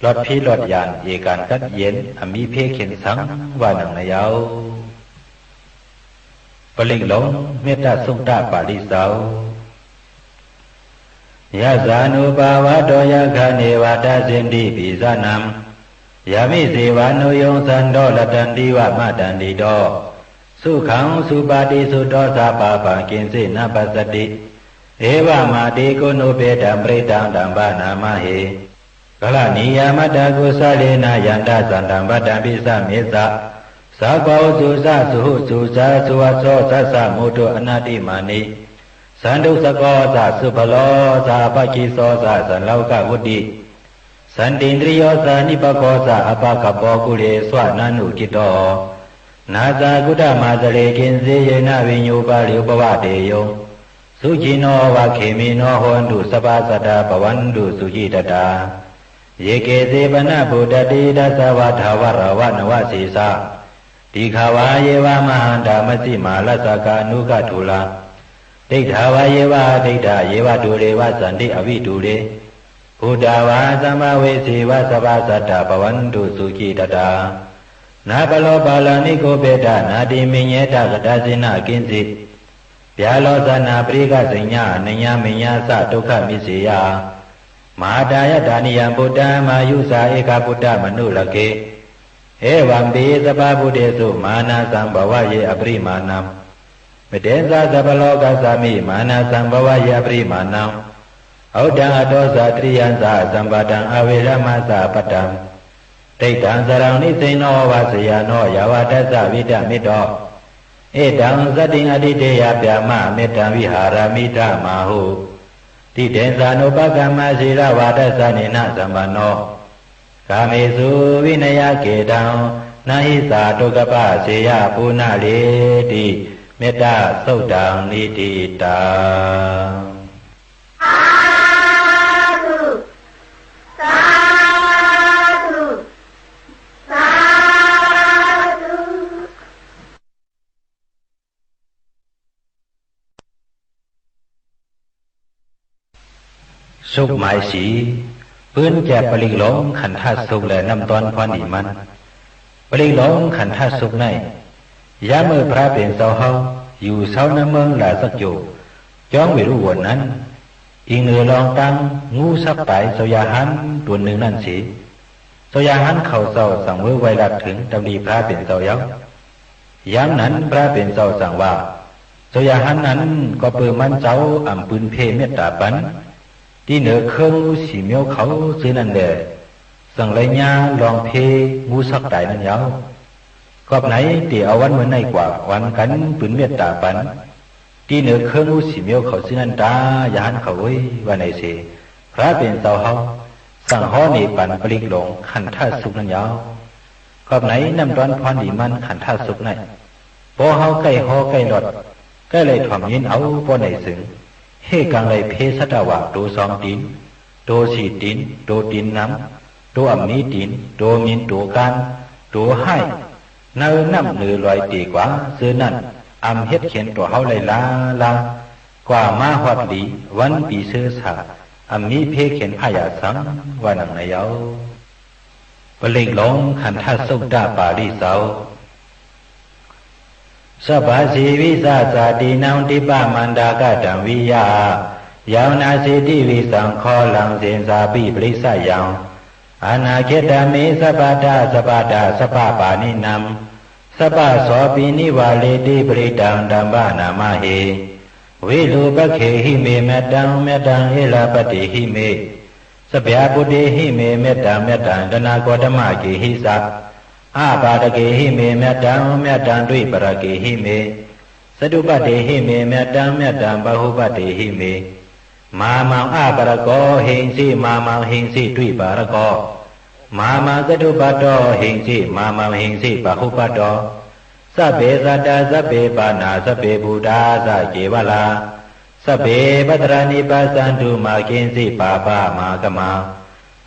หลอดผีหลอดยาน เอก๋านกัดเย็น อ่ำมีเพเข็ญสัง ว่าหนังไหนยาว ปริกหลง เมตตาสุตตะปริเจ้า Yassānubhāvato yakkhā neva dassenti pisāṇaṃ, yānīdesavānuyojato rattantīva matandito, sukhaṃ supati sutto ca pāpaṃ kiñci na passati, evamādiguṇūpetaṃ parittaṃ taṃ bhaṇāma he. Karaṇīyamatthakusalena yantaṃ santaṃ padaṃ pasammecca, sabbokutassa suhujū ca suvaco cassa mudu anatimānī, santussako ca subharo ca appakicco ca sallahukavutti, santindriyo ca nipako ca appagabbho kulesanānugiddho, na ca khuddaṃ ācare kiñci yena viññū parippavuteyyo. Sukhino vā khemino hontu sabbā sattā bhavantu sukhitattā. Ye keci pāṇabhūtatthi tasā vā thāvarā vā anavasesā, dīghā vā ye mahantā majjhimā rassakā aṇukathūlā, diṭṭhā vā ye adiṭṭhā ye vā dūre vasanti avidūre, bhūtā vā sambhavesī vā sabbā sattā bhavantu sukhitattā. Na paro paraṃ nikubbetha nātimaññetha katthaci na kiñci, byārosanā parikkhajāya anāññamaññassa dukkhamiccheyya. Mahātāyataniyaṃ buddhaṃ māyusā ekaputtamanurakkhe, evampi sabbabhūtesu mānasaṃ bhāvaye aparimāṇaṃ. Mettañca sabbalokasmiṃ mānasaṃ bhāvaye aparimāṇaṃ, uddhaṃ adho ca tiriyañca asambādhaṃ averaṃ asapattaṃ. Tiṭṭhaṃ caraṃ nisinno vā sayāno yāva tassa vigatamiddho, etaṃ satiṃ adhiṭṭheyya brahmametaṃ viharamidhamāhu. Diṭṭhañca anupagamma sīlavā dassanena sampanno, kāmesu vineyya gedhaṃ na hi jātu gabbhaseyya punaretīti. Mettasuttaṃ niṭṭhitaṃ. Sādhu, sādhu, sādhu. สุขหมายสี่ ปืนแจกปริกหลงขันธสุขและน้ำต้อนพรดีมัน ปริกหลงขันธสุขใน ยามเมื่อพระผู้เป็นเจ้าเฮาอยู่เซาในเมืองราชโย จ้องเวฬุวนนั้น อิงเหนือรองตังงูสักต๋ายเจ้ายาฮันตัวหนึ่งนั้นเส เจ้ายาฮันเขาเจ้าสั่งเว้าไวรัสถึงดำดีพระผู้เป็นเจ้าเย้า ยามนั้นพระผู้เป็นเจ้าสั่งว่า เจ้ายาฮันนั้นก็เปื้อมันเจ้าอ่ำปืนเพเมตตาปัน ตี้เหนือเครื่องงูสี่เมี้ยวเขาซื่อนั้นแล สั่งไล่ย่าลองเพงูสักต๋ายนั้นเย้า กอบไหนเต๋เอาวันเมื่อในกว่าอ่อนกั๋นปืนเมตตาปัน ตี้เหนือเครื่องงูสี่เมี้ยวเขาซื่อนั้นต๋า ยาฮันเขาเอ้ย ว่าไหนเส พระผู้เป็นเจ้าเฮาสั่งฮ้อเหน่ปันปริกหลงขันธสุขนั้นเย้า กอบไหนน้ำต้อนพรดีมันขันธสุขใน ป้อเฮาใก้ฮ้อใก้หลอด ใก้ไล่ถ่อมยินเอาป้อไหนเสิง เฮกังไล่เพสัตวา โตสองตี๋น โตสี่ตี๋น โตตี๋นหนำ โตอ่ำมีตี๋น โตหมิ่น โตก๊าน โตฮ้าย ในน้ำเหนือลอยเต๋กว่าซื่อนั้น อ่ำเฮ็ดเข็ญตั๋วเฮาไล่ลาลา กว่ามาฮอดดีวันปีเสือสา อำมีเพเข็นพยาสัง ว่าหนังในเยา ปลิกหลงขันธสุตตะปาริเสา Sabbā sī vissā jātīnaṃ dibbamantagataṃ viyā, yaṃ nāsi tividhaṃ ghoraṃ sensāpi parisayaṃ, anāgataṃ me sabbadā sabbadā sabbapāṇinaṃ, sabbasopi nivāreti parittaṃ taṃ bhaṇāma he. Virūpakkhehi me mettaṃ mettaṃ erāpathehi me, sabyāputtehi me mettaṃ mettaṃ tanakottamakehi ca, apādakehi me mettaṃ mettaṃ dvipādakehi me, sattupattehi me mettaṃ mettaṃ bahupattehi me. Mā maṃ apādako hiṃsi, mā maṃ hiṃsi dvipādako, mā maṃ sattupatto hiṃsi, mā maṃ hiṃsi bahupatto. Sabbe sattā sabbe pāṇā sabbe bhūtā ca kevalā, sabbe bhadrāni passantu mā kiñci pāpamāgamā.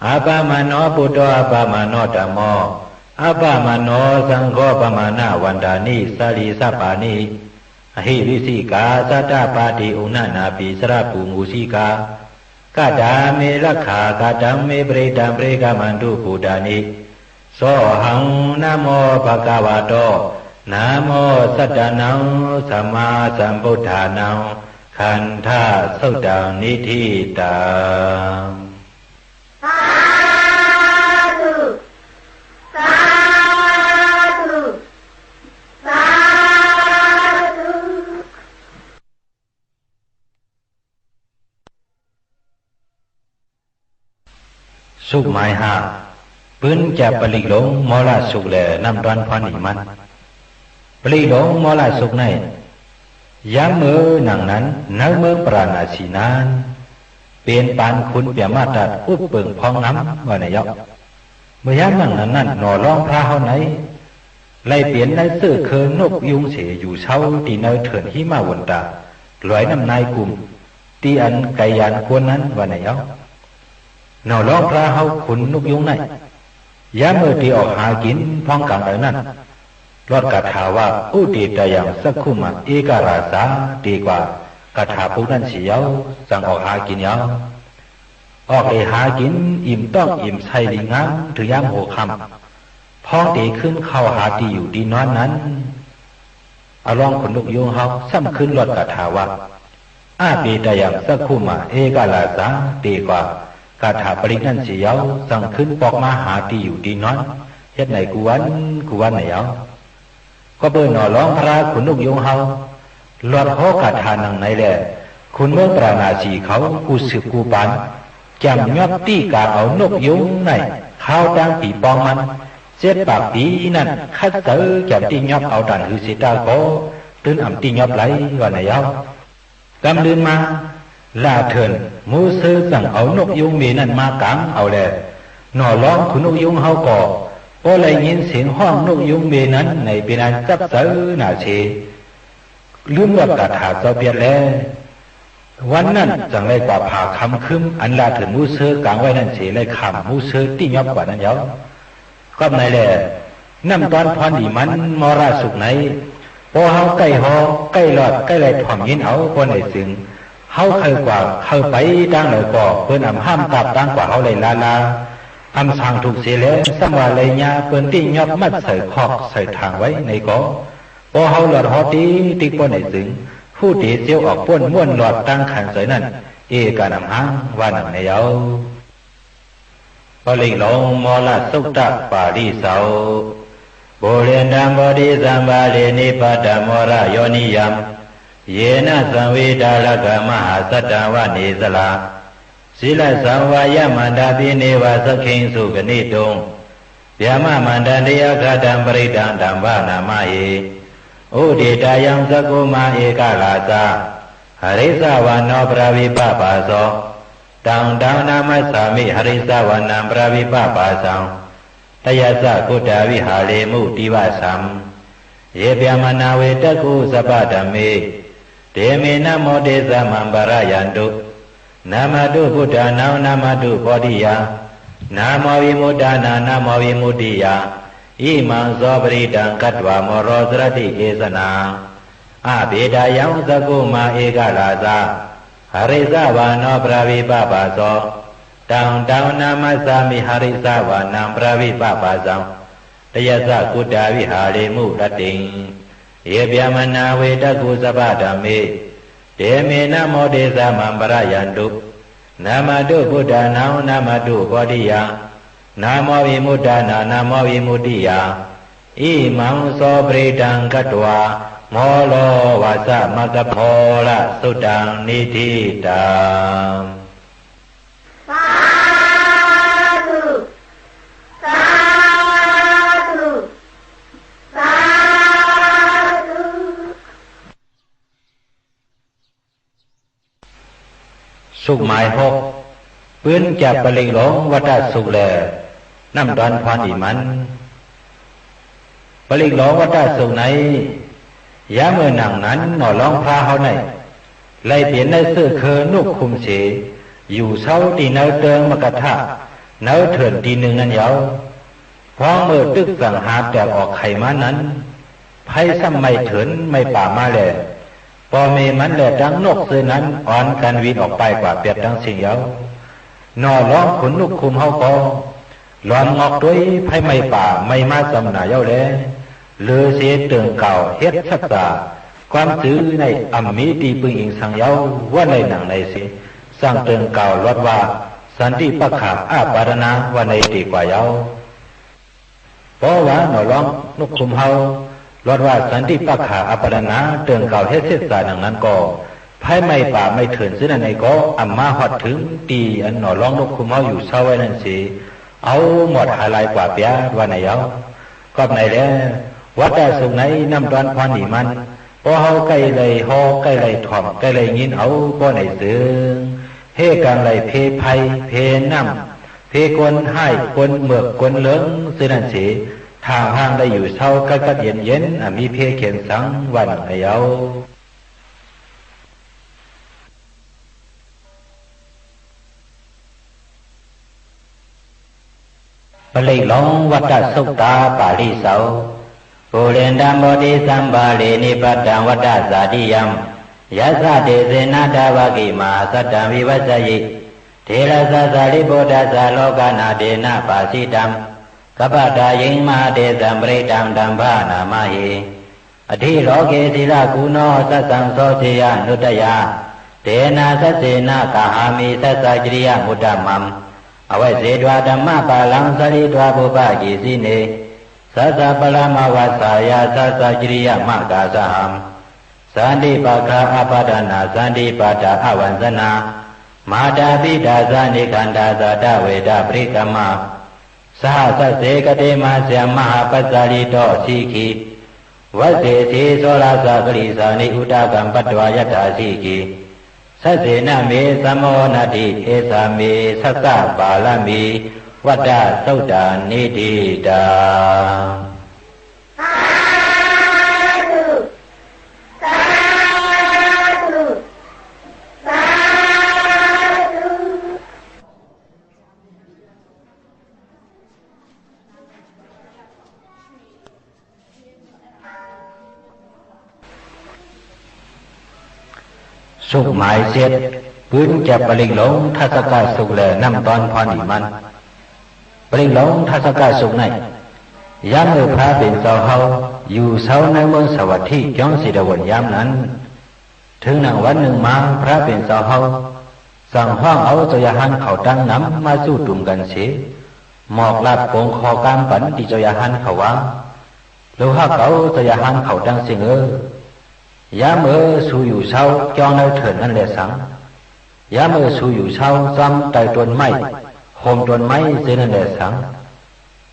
Appamāṇo buddho appamāṇo dhammo, appamāṇo saṅgho pamāṇavantāni sārīsapāni, ahi vicchikā satapadī uṇṇānābhī sarabū mūsikā. Katā me rakkhā katā me parittā, paṭikkamantu bhūtāni. Sohaṃ namo bhagavato, namo sattannaṃ sammāsambuddhānaṃ, khandhasuttaṃ niṭṭhitaṃ. Sādhu, sādhu, sādhu. သုတ် မၢႆႁႃႈ ပိုၼ်းၵျၢပ်ႈပလိၵ်ႈလူင် မေႃးလသုတ်ႈ လႄႈ ၼမ်ႉတွၼ်းၽွၼ်းလီမၼ်း။ ပလိၵ်ႈလူင် မေႃးလသုတ်ႈၼႆႉ ယၢမ်းမိူဝ်ႈၼင်ႇၼၼ် ၼႂ်းမိူင်းပႃႇရႃႇၼသီႇၼၼ်ႉ ပဵၼ်ပၢၼ်ၶုၼ်ပျႃႇမတၢတ်ႈ ဢုပ်ႉပိူင်ႇၽွင်းငမ်း ဝႃႈၼႆယဝ်ႉ။ မိူဝ်ႈယၢမ်းၼင်ႇၼၼ်ၼၼ်ႉ ၼေႃႇလွင်းၽြႃးႁဝ်းၼႆႉ လႆႈပဵၼ်ၼႂ်းၸိူဝ်ႉၶိူဝ်းၼူၵ်ႉယုင်းသေ ယူႇသဝ်းတီႈၼႂ်းထိူၼ်ႇႁိမဝၼ်ႇတႃႇ လွႆၼမ်ႉၼၢႆးၵုမ်ႇ တီႈဢၼ်ၵႆယၢၼ်ၵူၼ်းၼၼ်ႉ ဝႃႈၼႆယဝ်ႉ။ ၼေႃႇလွင်းၽြႃးႁဝ်း ၶုၼ်ၼူၵ်ႉယုင်းၼႆႉ ယၢမ်းမိူဝ်ႈတေဢွၵ်ႇႁႃၵိၼ် ၽွင်းၵၢင်ၼႂ်ၼၼ်ႉ လွတ်ႈၵႃႇထႃႇဝႃႈ Udetayaṃ cakkhumā ekarājā တေၵႂႃႇ ၵႃႇထႃႇပုတ်ႈၼၼ်ႉသေယဝ်ႉ ၸင်ႇဢွၵ်ႇႁႃၵိၼ်ယဝ်ႉ။ ဢွၵ်ႇလႄႇႁႃၵိၼ် ဢိမ်ႇတွင်ႉဢိမ်ႇသႆႈလီငၢမ်း ထိုင်ယၢမ်းႁူဝ်ၶမ်ႈ ၽွင်းတေၶိုၼ်းၶဝ်ႈႁႃတီႈယူႇတီႈၼွၼ်းၼၼ်ႉ ဢလွင်းၶုၼ်ၼူၵ်ႉယုင်းႁဝ်း သမ်ႉၶိုၼ်းလွတ်ႈၵႃႇထႃႇဝႃႈ Apetayaṃ cakkhumā ekarājā တေၵႂႃႇ ၵႃႇထႃႇပလိၵ်ႈၼၼ်ႉသေယဝ်ႉ ၸင်ႇၶိုၼ်းပွၵ်ႈမႃးႁႃတီႈယူႇတီႈၼွၼ်း ႁဵတ်းၼႆၵူႈဝၼ်းၵူႈဝၼ်းၼႆယဝ်ႉ။ ၵွပ်ႈပိူဝ်ႈၼေႃႇလွင်းၽြႃး ၶုၼ်ၼူၵ်ႉယုင်းႁဝ်း လွတ်ႈႁေႃးၵႃႇထႃႇၼင်ႇၼႆလႄႈ ၶုၼ်မိူင်းပႃႇရႃႇၼသီႇၶဝ် ၵူႈသိုပ်ႇၵူႈပၢၼ် ၵျၢမ်ႇၺွပ်းတီႉၵၢင်ဢဝ်ၼူၵ်ႉယုင်းၼႆႉ ၶၢဝ်းတၢင်းပီပွင်းမၼ်း ၸဵတ်းပၢၵ်ႇပီၼၼ်ႉ ၶတ်းၸႂ်ၵျၢမ်ႇတီႉၺွပ်းဢဝ်တၢၼ်ႇႁိုဝ်သေတႃႉၵေႃႈ တိုၼ်းဢမ်ႇတီႉၺွပ်းလႆႈ ဝႃႈၼႆယဝ်ႉ။ ၵမ်းလိုၼ်းမႃး လႃႇထိူၼ်ႇ မူးသိူဝ်း ၸင်ႇဢဝ်ၼူၵ်ႉယုင်းမႄႈၼၼ်ႉ မႃးၵၢင်ဢဝ်လႄႈ ၼေႃႇလွင်းၶုၼ်ၼူၵ်ႉယုင်းႁဝ်းၵေႃႈ ပေႃးလႆႈငိၼ်းသဵင်ႁွင်ႉၼူၵ်ႉယုင်းမႄႈၼၼ်ႉၼႆ ပဵၼ်ဢၼ်ၸပ်းၸႂ်ၼႃႇသေ လိုမ်းလွတ်ႈၵႃႇထႃႇၸဝ်ႈပႅတ်ႈလႄႈ ဝၼ်းၼၼ်ႉ ၸင်ႇလႆႈၵႂႃႇၽႃႇၶမ်ၶိုမ်း ဢၼ်လႃႇထိူၼ်ႇမူးသိူဝ်းၵၢင်ဝႆႉၼၼ်ႉသေ လႆႈၶၢမ်ႇမူးသိူဝ်း တီႉၺွပ်းၵႂႃႇၼၼ်ႉယဝ်ႉ။ ၵွပ်ႈၼႆလႄႈ ၼမ်ႉတွၼ်းၽွၼ်းလီမၼ်း မေႃးရသုတ်ႈၼႆႉ ပေႃးႁဝ်းၵႆႉႁေႃး ၵႆႉလွတ်ႈ ၵႆႉလႆႈထွမ်ႇငိၼ်းဢဝ် ပေႃးၼႆၸိုင် ႁဝ်းၶႂ်ႈၵႂႃႇ ၶႂ်ႈပႆတၢင်းလႂ်ၵေႃႈ ပိူၼ်ႈဢမ်ႇႁၢမ်ႈၵၢပ်ႈတၢင်းၵႂႃႇႁဝ်းလႆႈလႃးလႃး ဢမ်ႇသၢင်ႇထုၵ်ႇသေလႄႈ သမ်ႉဝႃႈလႆႈၺႃး ပိူၼ်ႈတီႉၺွပ်းမတ်ႉသႂ်ႇၶွၵ်ႈသႂ်ႇထၢင်ႇဝႆႉၼႆၵေႃႈ ပေႃးႁဝ်းလွတ်ႈႁေႃးတိၵ်းတိၵ်း ပေႃးၼႆၸိုင် ႁူႉတေၸဵဝ်းဢွၵ်ႇပူၼ်ႉ မူၼ်ႉလွတ်ႈတၢင်းၶၢၼ်ၸႂ်ၼၼ်ႉ ဢေႇၵႃႇၼမ်ႇႁင် ဝႃႈၼင်ႇၼႆယဝ်ႉ။ ပလိၵ်ႈလူင် မေႃးရသုတ်ႈတပႃႇလိၸဝ်ႈ။ Purimaṃ bodhisambhāre nibbatamaṅgalayoginikaṃ, yena saṃvittā rakkhamahāsaddhammanesorā, sīlassa vāyamantā bhikkhunīva saggesu gaṇituṃ, brahmamandāni āgatamha parittaṃ taṃ bhaṇāma he. Udetayaṃ cakkhumā ekarājā, harissavaṇṇo paṭhavippabhāso, taṃ taṃ namassāmi harissavaṇṇaṃ paṭhavippabhāsaṃ, tayajja guttā viharemu divasam. Ye brāhmaṇā vedagu sabbadhamme, te me namo tejamam pālayantu. Namatthu buddhānaṃ namatthu bodhiyā, namo vimuttānaṃ namo vimuttiyā. Imaṃ so parittaṃ katvā moro carati desanā. Apetayaṃ cakkhumā ekarājā, harissavāno paṭhavippabhāso. Taṃ taṃ namassāmi harissavānaṃ paṭhavippabhāsaṃ. Tayajja guttā viharemu rattiṃ. Ye brāhmaṇā vedagu sabbadhamme, te me namo te saṃ maṃ pālayantu. Namatthu buddhānaṃ namatthu bodhiyā, namo vimuttānaṃ namo vimuttiyā. Imaṃ so parittaṃ katvā moro vāsamakappā. Moro suttāṃ niṭṭhitaṃ. Sādhu, sādhu, sādhu. สุขหมายหก ปื๊นจับปริกหลงวัฏสุขแล น้ำดอนพรอีมัน ปริกหลงวัฏสุขใน ยามเมื่อหนังนั้นหน่อร้องพระเฮาใน ไล่เปลี่ยนในเสื้อเคอนุกคุมเส อยู่เช้าที่เนิเติงมกทะ เนิเถื่อนตีหนึ่งนั้นเยา พ้องเมื่อตึกสังหารแตกออกไขมานั้น ไพร่ซ้ำไม่เถินไม่ป่ามาแล ปอเมมันแลดังนกซื่อนั้น อ่อนกันวินออกไปกว่าเปียดดังสิ่งเยา หน่อร้องขนนุกคุมเฮาก็ หลอมงอกด้วยไพร่ไม่ป่าไม่มาสำหนาเยาแล หรือเสเติงเก่าเฮ็ดสัจจะ ความจื้อในอ่ำมีตีปึงอิงสังเยา ว่าในหนังในเส สั่งเติงเก่าลอดว่า สันติปักขะอาปาทนา ว่าในตีกว่าเยา เพราะว่าหน่อร้องนกคุมเฮา ลอดว่าสันติปักขะอาปาทนา เติงเก่าเฮ็ดเสสาหนังนั้นก็ ไพร่ไม่ป่าไม่เถินซื่อนั้นในก็ อ่ำมาฮอดถึงตีอันหน่อร้องนกคุมเฮาอยู่เช้าไว้นั้นเส เอาหมดหาลายกว่าเปียดว่าในเยา กอบในแล วัฏสุขในน้ำดอนพรอีมัน ปอเฮาใก้ไล่ฮอใก้ไล่ถ่อมใก้ไล่ยินเอา ปอในเสิง เฮกังไล่เพไพรเพน้ำ เพกวนไห้กวนเมือกกวนเหลิง ซื่อนั้นเส ทางห้างได้อยู่เช้ากัดกัดเย็นเย็น อ่ะมีเพเขียนสังวันในเยา ပလိတ်လုံးဝတ္တသုတ်တာပါဠိစောက် Purimaṃ bodhisambhāre nibbantaṃ vata sacchikaṃ. Yassa tejena thavaki mahāsattaṃ vivassayī therassa sārīputtassa lokanathena bhāsitaṃ. Kappatottaṃ mahātejaṃ parittaṃ taṃ paṇāma he. Atthi loke sīlaguṇo saccaṃ soceyyanuddayā. Tena saccena kāhāmi saccakiriyamuttamam. Avajjitvā dhammapālaṃ sārītvā pubbakasīlene. Saccaṃ paramavajjāya saccakiriyamakāsahaṃ. Santi pakkhā apattanā santi padā avañcanā. Mātā pitā ca nikkhantā ca dveda parikkama. Saha sacce kate majjhe mahāpajjalito sikhī. Vajjesi soḷasa karīsāni udakaṃ patvā yathā sikhī. Saccena me samo natthi esā me saccapāramī vata suttā niṭṭhitā. Sādhu, sādhu, sādhu. သုတ် မၢႆၸဵတ်း ပိုၼ်းၸပ်းပရိၵ်ႈလူင် ထၢတ်ႈသၵသုတ်း လႄႈ ၼမ်ႉတွၼ်းၽွၼ်းလီမၼ်း။ ပရိၵ်ႈလူင် ထၢတ်ႈသၵသုတ်းၼႆႉ ယၢမ်းမိူဝ်ႈၽြႃးပဵၼ်ၸဝ်ႈႁဝ်း ယူႇသဝ်းၼႂ်းမိူင်းသႃႇဝတ်ႉထိ ၵျွင်းၸေႇတဝုၼ်ႇယၢမ်းၼၼ်ႉ ထိုင်ၼင်ႇဝၼ်းၼိုင်ႈမႃး ၽြႃးပဵၼ်ၸဝ်ႈႁဝ်း ၸင်ႇႁွင်ႉဢဝ်ၸဝ်ႈရႁၢၼ်းၶဝ်တင်းၼမ် မႃးၸုတုမ်ၵၼ်သေ မွၵ်ႇလၢတ်ႈပူင်ၶေႃႈၵႂၢမ်းပၼ် တီႈၸဝ်ႈရႁၢၼ်းၶဝ်ဝႃႈ၊ လုၵ်ႈႁၵ်ႉၶဝ် ၸဝ်ႈရႁၢၼ်းၶဝ်တင်းသဵင်ႈဢိူၺ်၊ ယၢမ်းမိူဝ်ႈသူယူႇသဝ်း ၵျွင်းၼႂ်းထိူၼ်ႇၼၼ်ႉလႄႈသင်၊ ယၢမ်းမိူဝ်ႈသူယူႇသဝ်း ၸွမ်းတႂ်ႈတူၼ်ႈမႆႉ ႁူမ်ႈတူၼ်ႈမႆႉၸိူဝ်းၼၼ်ႉလႄႈသင်၊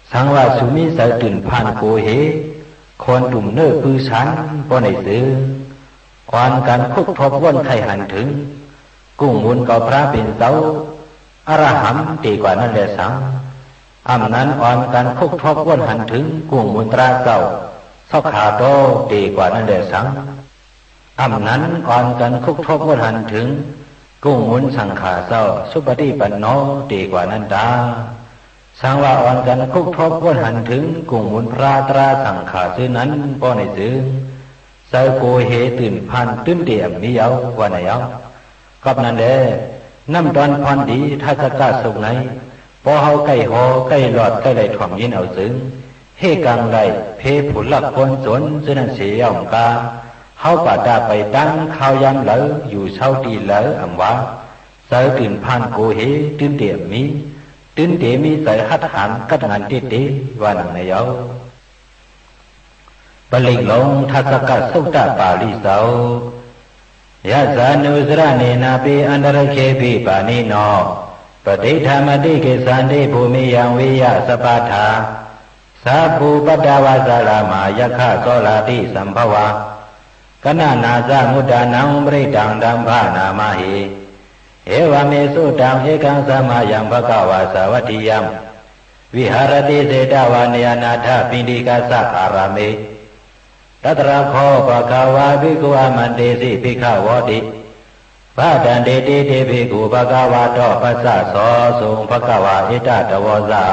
သင်ဝႃႈသူမီးၸႂ်တိုၼ်ႇၽၢၼ်ႇၵူဝ်ႁေ ၶူၼ်တုမ်ႇၼိူဝ်ႉပိုဝ်းသၢၼ် ပေႃးၼႆၸိုင် ဢွၼ်ၵၼ်ၶုတ်းထူပ်းဝူၼ်ႉၶႆႈႁၼ်ထိုင် ၵုင်ႇမုၼ်ၵဝ်ၽြႃးပဵၼ်ၸဝ်ႈ ဢရႁမ်ႇ တေၵႂႃႇၼၼ်ႉလႄႈသင်၊ ဢမ်ႇၼၼ် ဢွၼ်ၵၼ်ၶုတ်းထူပ်းဝူၼ်ႉႁၼ်ထိုင် ၵုင်ႇမုၼ်တြႃးၸဝ်ႈ သေႃးၶႃႇတေႃး တေၵႂႃႇၼၼ်ႉလႄႈသင်၊ ဢမ်ႇၼၼ် ဢွၼ်ၵၼ်ၶုတ်းထူပ်းဝူၼ်ႉႁၼ်ထိုင် ၵုင်ႇမုၼ်သင်ႇၶႃႇၸဝ်ႈ သုပတိပၼ်ႇၼေႃး တေၵႂႃႇၼၼ်ႉတႃႉ။ သင်ဝႃႈ ဢွၼ်ၵၼ်ၶုတ်းထူပ်းဝူၼ်ႉႁၼ်ထိုင် ၵုင်ႇမုၼ်ၽြႃးတြႃးသင်ႇၶႃႇၸိူဝ်းၼၼ်ႉ ပေႃးၼႆၸိုင် ၸႂ်ၵူဝ်ႁေ တိုၼ်ႇၽၢၼ်ႈ တိုၼ်းတေဢမ်ႇမီးယဝ်ႉ ဝႃႈၼႆယဝ်ႉ။ ၵွပ်ႈၼၼ်လႄႈ ၼမ်ႉတွၼ်းၽွၼ်းလီ ထၸၵသုတ်ႈၼႆႉ ပေႃးႁဝ်းၵႆႉႁေႃး ၵႆႉလွတ်ႈ ၵႆႉလႆႈထွမ်ႇငိၼ်းဢဝ်ၸိုင် ႁႄႉၵင်ႈလႆႈ ၽေးၽုၼ်လၵ်ႉၵူၼ်းၸူၼ် ၸိူဝ်းၼၼ်ႉသေယဝ်ႉၵႃႈ ႁဝ်းပႃႇတႃႉ ပႆတၢင်းၶၢဝ်းယၢမ်းလႂ် ယူႇသဝ်းတီႈလႂ် ဢမ်ႇဝႃႈ ၸႂ်တိုၼ်ႇၽၢၼ်ႈၵူဝ်ႁေ တိုၼ်းတေဢမ်ႇမီး၊ တိုၼ်းတေမီးၸႂ်ႁတ်းႁၢၼ် ၵတ်းငၢၼ်ႇတႄႉတႄႉ ဝႃႈၼင်ႇၼႆယဝ်ႉ။ ပရိၵ်ႈလူင် ထၸၵသုတ်ႉတပႃႇလိၸဝ်ႈ။ Yassānussaraṇena pi antarāgehi pāṇino, paṭiṭṭhāmati gissati bhūmiyaṃ vīyasapathā. Sabbupaddavā saramā yakkhā sorāti sambhavā, kaṇhānañca mūṭānaṃ parittaṃ taṃ bhaṇāma he. Evaṃ me sutaṃ. Ekaṃ samayaṃ bhagavā sāvatthiyaṃ viharati jetavane anāthapiṇḍikassa ārāme. Tatra kho bhagavā bhikkhū āmantesi bhikkhavoti. Bhadanteti te bhikkhū bhagavato paccassosuṃ. Bhagavā etadavoca.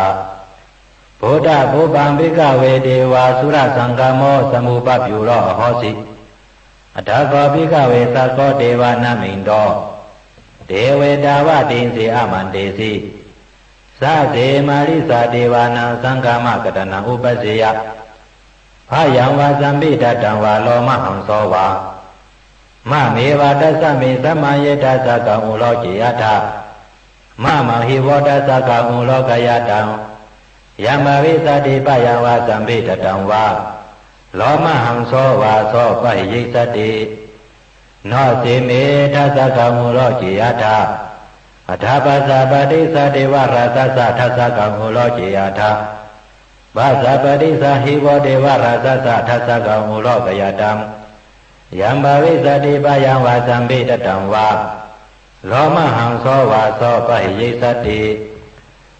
Phuṭṭhapubbaṃ bhikkhave devasurasaṅgamo samūpabyūro ahosi. Atha kho bhikkhave sakko devanāminto devetāvatthisi āmantesi. Sase mārissa devānaṃ saṅghamakaṭṭhanaṃ uppajjeyya bhayaṃ vā sambhītattaṃ vā lomahaṃso vā. Māmeva tasmiṃ samaye dassakaṃ uloke atha. Māmaṃ hi vo dassakaṃ ulokayattaṃ. Yaṃ bhavissati bhayaṃ vā sambhītattaṃ vā lomahaṃso vā so pahīyissati. No se me dassakaṃ uloke atha. Atha passa paṭissa devarājassa dassakaṃ uloke atha. Passa paṭissa hi vo devarājassa dassakaṃ ulokayattaṃ. Yaṃ bhavissati bhayaṃ vā sambhītattaṃ vā lomahaṃso vā so pahīyissati.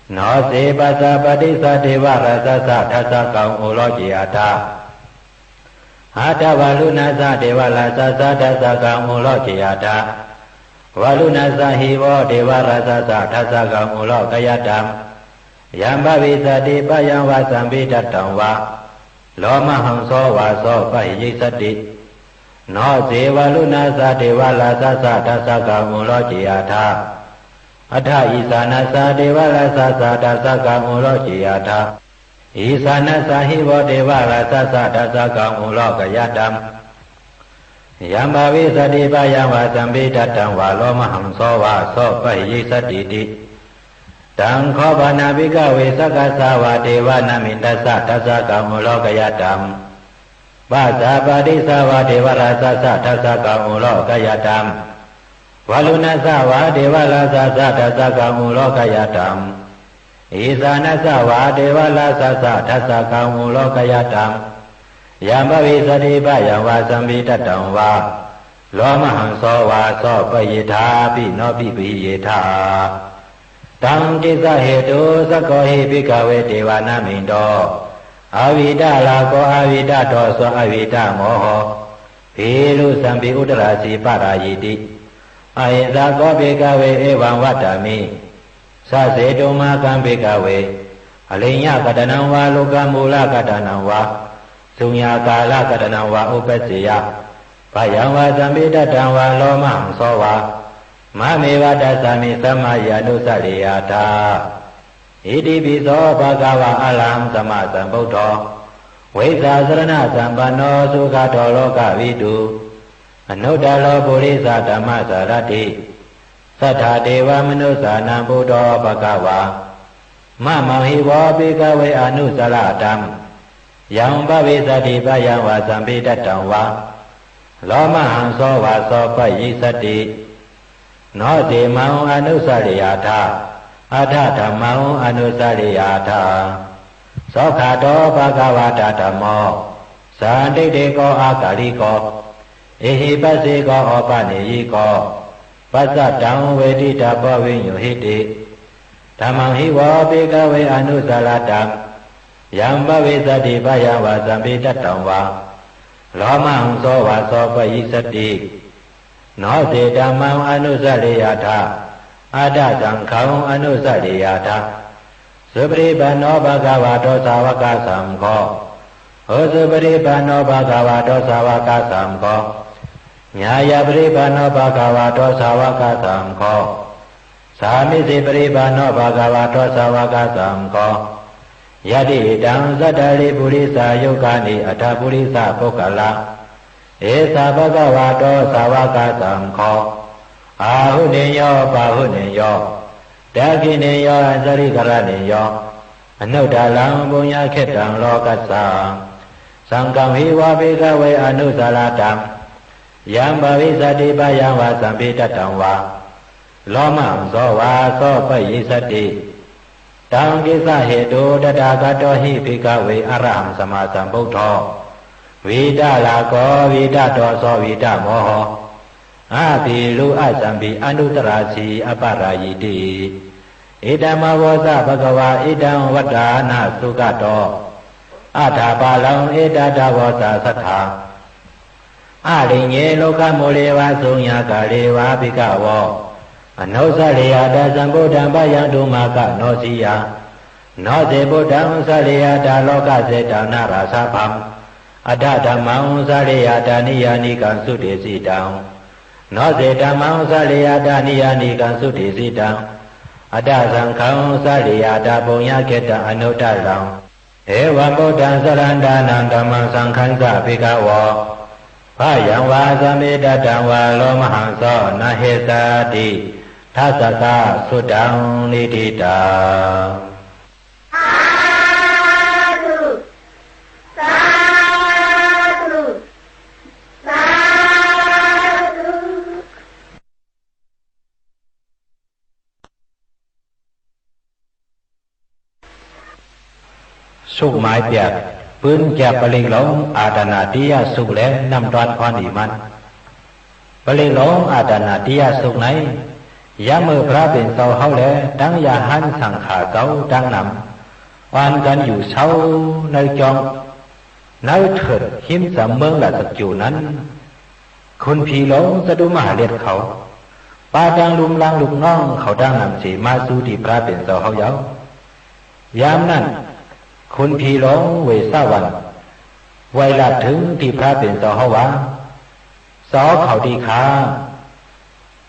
No se passa paṭissa devarājassa dassakaṃ uloke atha. Atha varuṇassa devarājassa dassakaṃ uloke atha. Varuṇassa hi vo devarājassa dassakaṃ ulokayattaṃ. Yaṃ bhavissati bhayaṃ vā sambhītattaṃ vā lomahaṃso vā so pahīyissati. No se varuṇassa devarājassa dassakaṃ uloke atha. Atha issānassa devarājassa dassakaṃ uloke atha. Issānassa hi vo devarājassa dassakaṃ ulokayattaṃ. Yaṃ bhavissati bhayaṃ vā sambhītattaṃ vā lomahaṃso vā so pahīyissatīti. Taṃ kho pana bhikkhave sakkassa vā devanāmintassa dassakaṃ ulokayattaṃ. Passa paṭissa vā devarājassa dassakaṃ ulokayattaṃ. Varuṇassa vā devarājassa dassakaṃ ulokayattaṃ. Issānassa vā devarājassa dassakaṃ ulokayattaṃ. Yaṃ bhavissati bhayaṃ vā sambhītattaṃ vā lomahaṃso vā so pahīyetthāpi no pahīyetha. Taṃ kissa hetu. Sakko hi bhikkhave devanāminto avītarāgo avītadoso avītamoho bhīrusampi uttarāsi pārāyīti. Ahesakopi bhikkhave evaṃ vadāmi. Saccetuṃ. Mā kaṃ bhikkhave ariññakaṭṭhanaṃ vā lokamūlakaṭṭhanaṃ vā suññākārakaṭṭhanaṃ vā uppajjeyya bhayaṃ vā sambhītattaṃ vā lomahaṃso vā māmeva tasmiṃ samaye anussariyattha. Itipi so bhagavā arahaṃ sammāsambuddho vijjācaraṇasampanno sugato lokavidū anuttaro purisadammasārathi satthā devamanussānaṃ buddho bhagavā. Māmaṃ hi vo bhikkhave anussarathaṃ yaṃ bhavissati bhayaṃ vā sambhītattaṃ vā lomahaṃso vā so pahīyissati. No se maṃ anussariyattha atha dhammaṃ anussariyattha. Sokkhāto bhagavatā dhammo sandiṭṭhiko akāliko ehipassiko opanayiko paccattaṃ veditabbo viññūhīti. Dhammaṃ hi vo bhikkhave anussaratthaṃ yaṃ bhavissati bhayaṃ vā sambhītattaṃ vā lomahaṃso vā so pahīyissati. No se dhammaṃ anussariyattha atha saṅghaṃ anussariyattha. Supaṭipanno bhagavato sāvakasaṅgho Ujupaṭipanno bhagavato sāvakasaṅgho, ñāyapaṭipanno bhagavato sāvakasaṅgho, sāmīcipaṭipanno bhagavato sāvakasaṅgho, yadidaṃ cattāri purisayugāni aṭṭha purisapuggalā, esa bhagavato sāvakasaṅgho, āhuneyyo pāhuneyyo dakkhiṇeyyo añjalikaraṇīyo anuttaraṃ puññakkhettaṃ lokassāti. Saṅghaṃ hi vo bhikkhave anusarattaṃ yaṃ bhavissati bhayaṃ vā sambhitattaṃ vā lomahaṃso vā so payissati. Taṃ kissa hetu tathāgato hi bhikkhave arahaṃ sammāsambuddho vītarāgo vītadoso vītamoho abhirūḷhasambhi anuttarāsi aparājiti. Idamavoca bhagavā. Idaṃ vadana sugato athaparaṃ etadavoca satthā āraññe rukkhamūle vā shuññakāre vā bhikkhavo anussareyyātha sambuddhaṃ bhayaṃ dummakanosiyā. No ce buddhaṃ sareyyātha lokasetaṃ nārāsabhaṃ, atha dhammaṃ sareyyātha niyyānikaṃ sudesitaṃ. No ce dhammaṃ sareyyātha niyyānikaṃ sudesitaṃ, atha saṅghaṃ sareyyātha puññakkhettaṃ anuttaraṃ. Evaṃ buddhaṃ sarantānaṃ dhammaṃ saṅghañca bhikkhavo bhayaṃ vā sambhitattaṃ vā lomahaṃso na hessati. Tassa ka sutaṃ niṭṭhitaṃ. Sādhu, sādhu, sādhu. สุขหมายเปียก ปืนแก็บปริกหลง อาตานาติยสุข และน้ำต้อนพรดีมัน ปริกหลง อาตานาติยสุข ใน ယင်း မိူဝ်ႈ ၽြႃးပဵၼ်ၸဝ်ႈႁဝ်း လႄႈ တင်း ရႁၢၼ်းသင်ႇၶႃႇၸဝ်ႈ တင်းၼမ် ဢွၼ်ၵၼ် ယူႇသဝ်း ၼႂ်းၵျွင်း ၼႂ်းထိူၼ်ႇ ႁိမ်းၸမ် မိူင်းရႃႇၸၵျူႇၼၼ်ႉ ၶုၼ်ၽီလူင် ၸတုမႁႃႇရၢတ်ႈၶဝ် ပႃးတင်း လုမ်းလၢင်းလုၵ်ႈၼွင်ႉၶဝ် တင်းၼမ်သေ မႃးၸူးတီႈ ၽြႃးပဵၼ်ၸဝ်ႈႁဝ်းယဝ်ႉ။ ယၢမ်းၼၼ်ႉ ၶုၼ်ၽီလူင် ဝေႇသဝၼ်ႇ ဝႆႈလၢတ်ႈထိုင်တီႈ ၽြႃးပဵၼ်ၸဝ်ႈႁဝ်းဝႃႈ ၸဝ်ႈၶဝ်တီႈၶႃႈ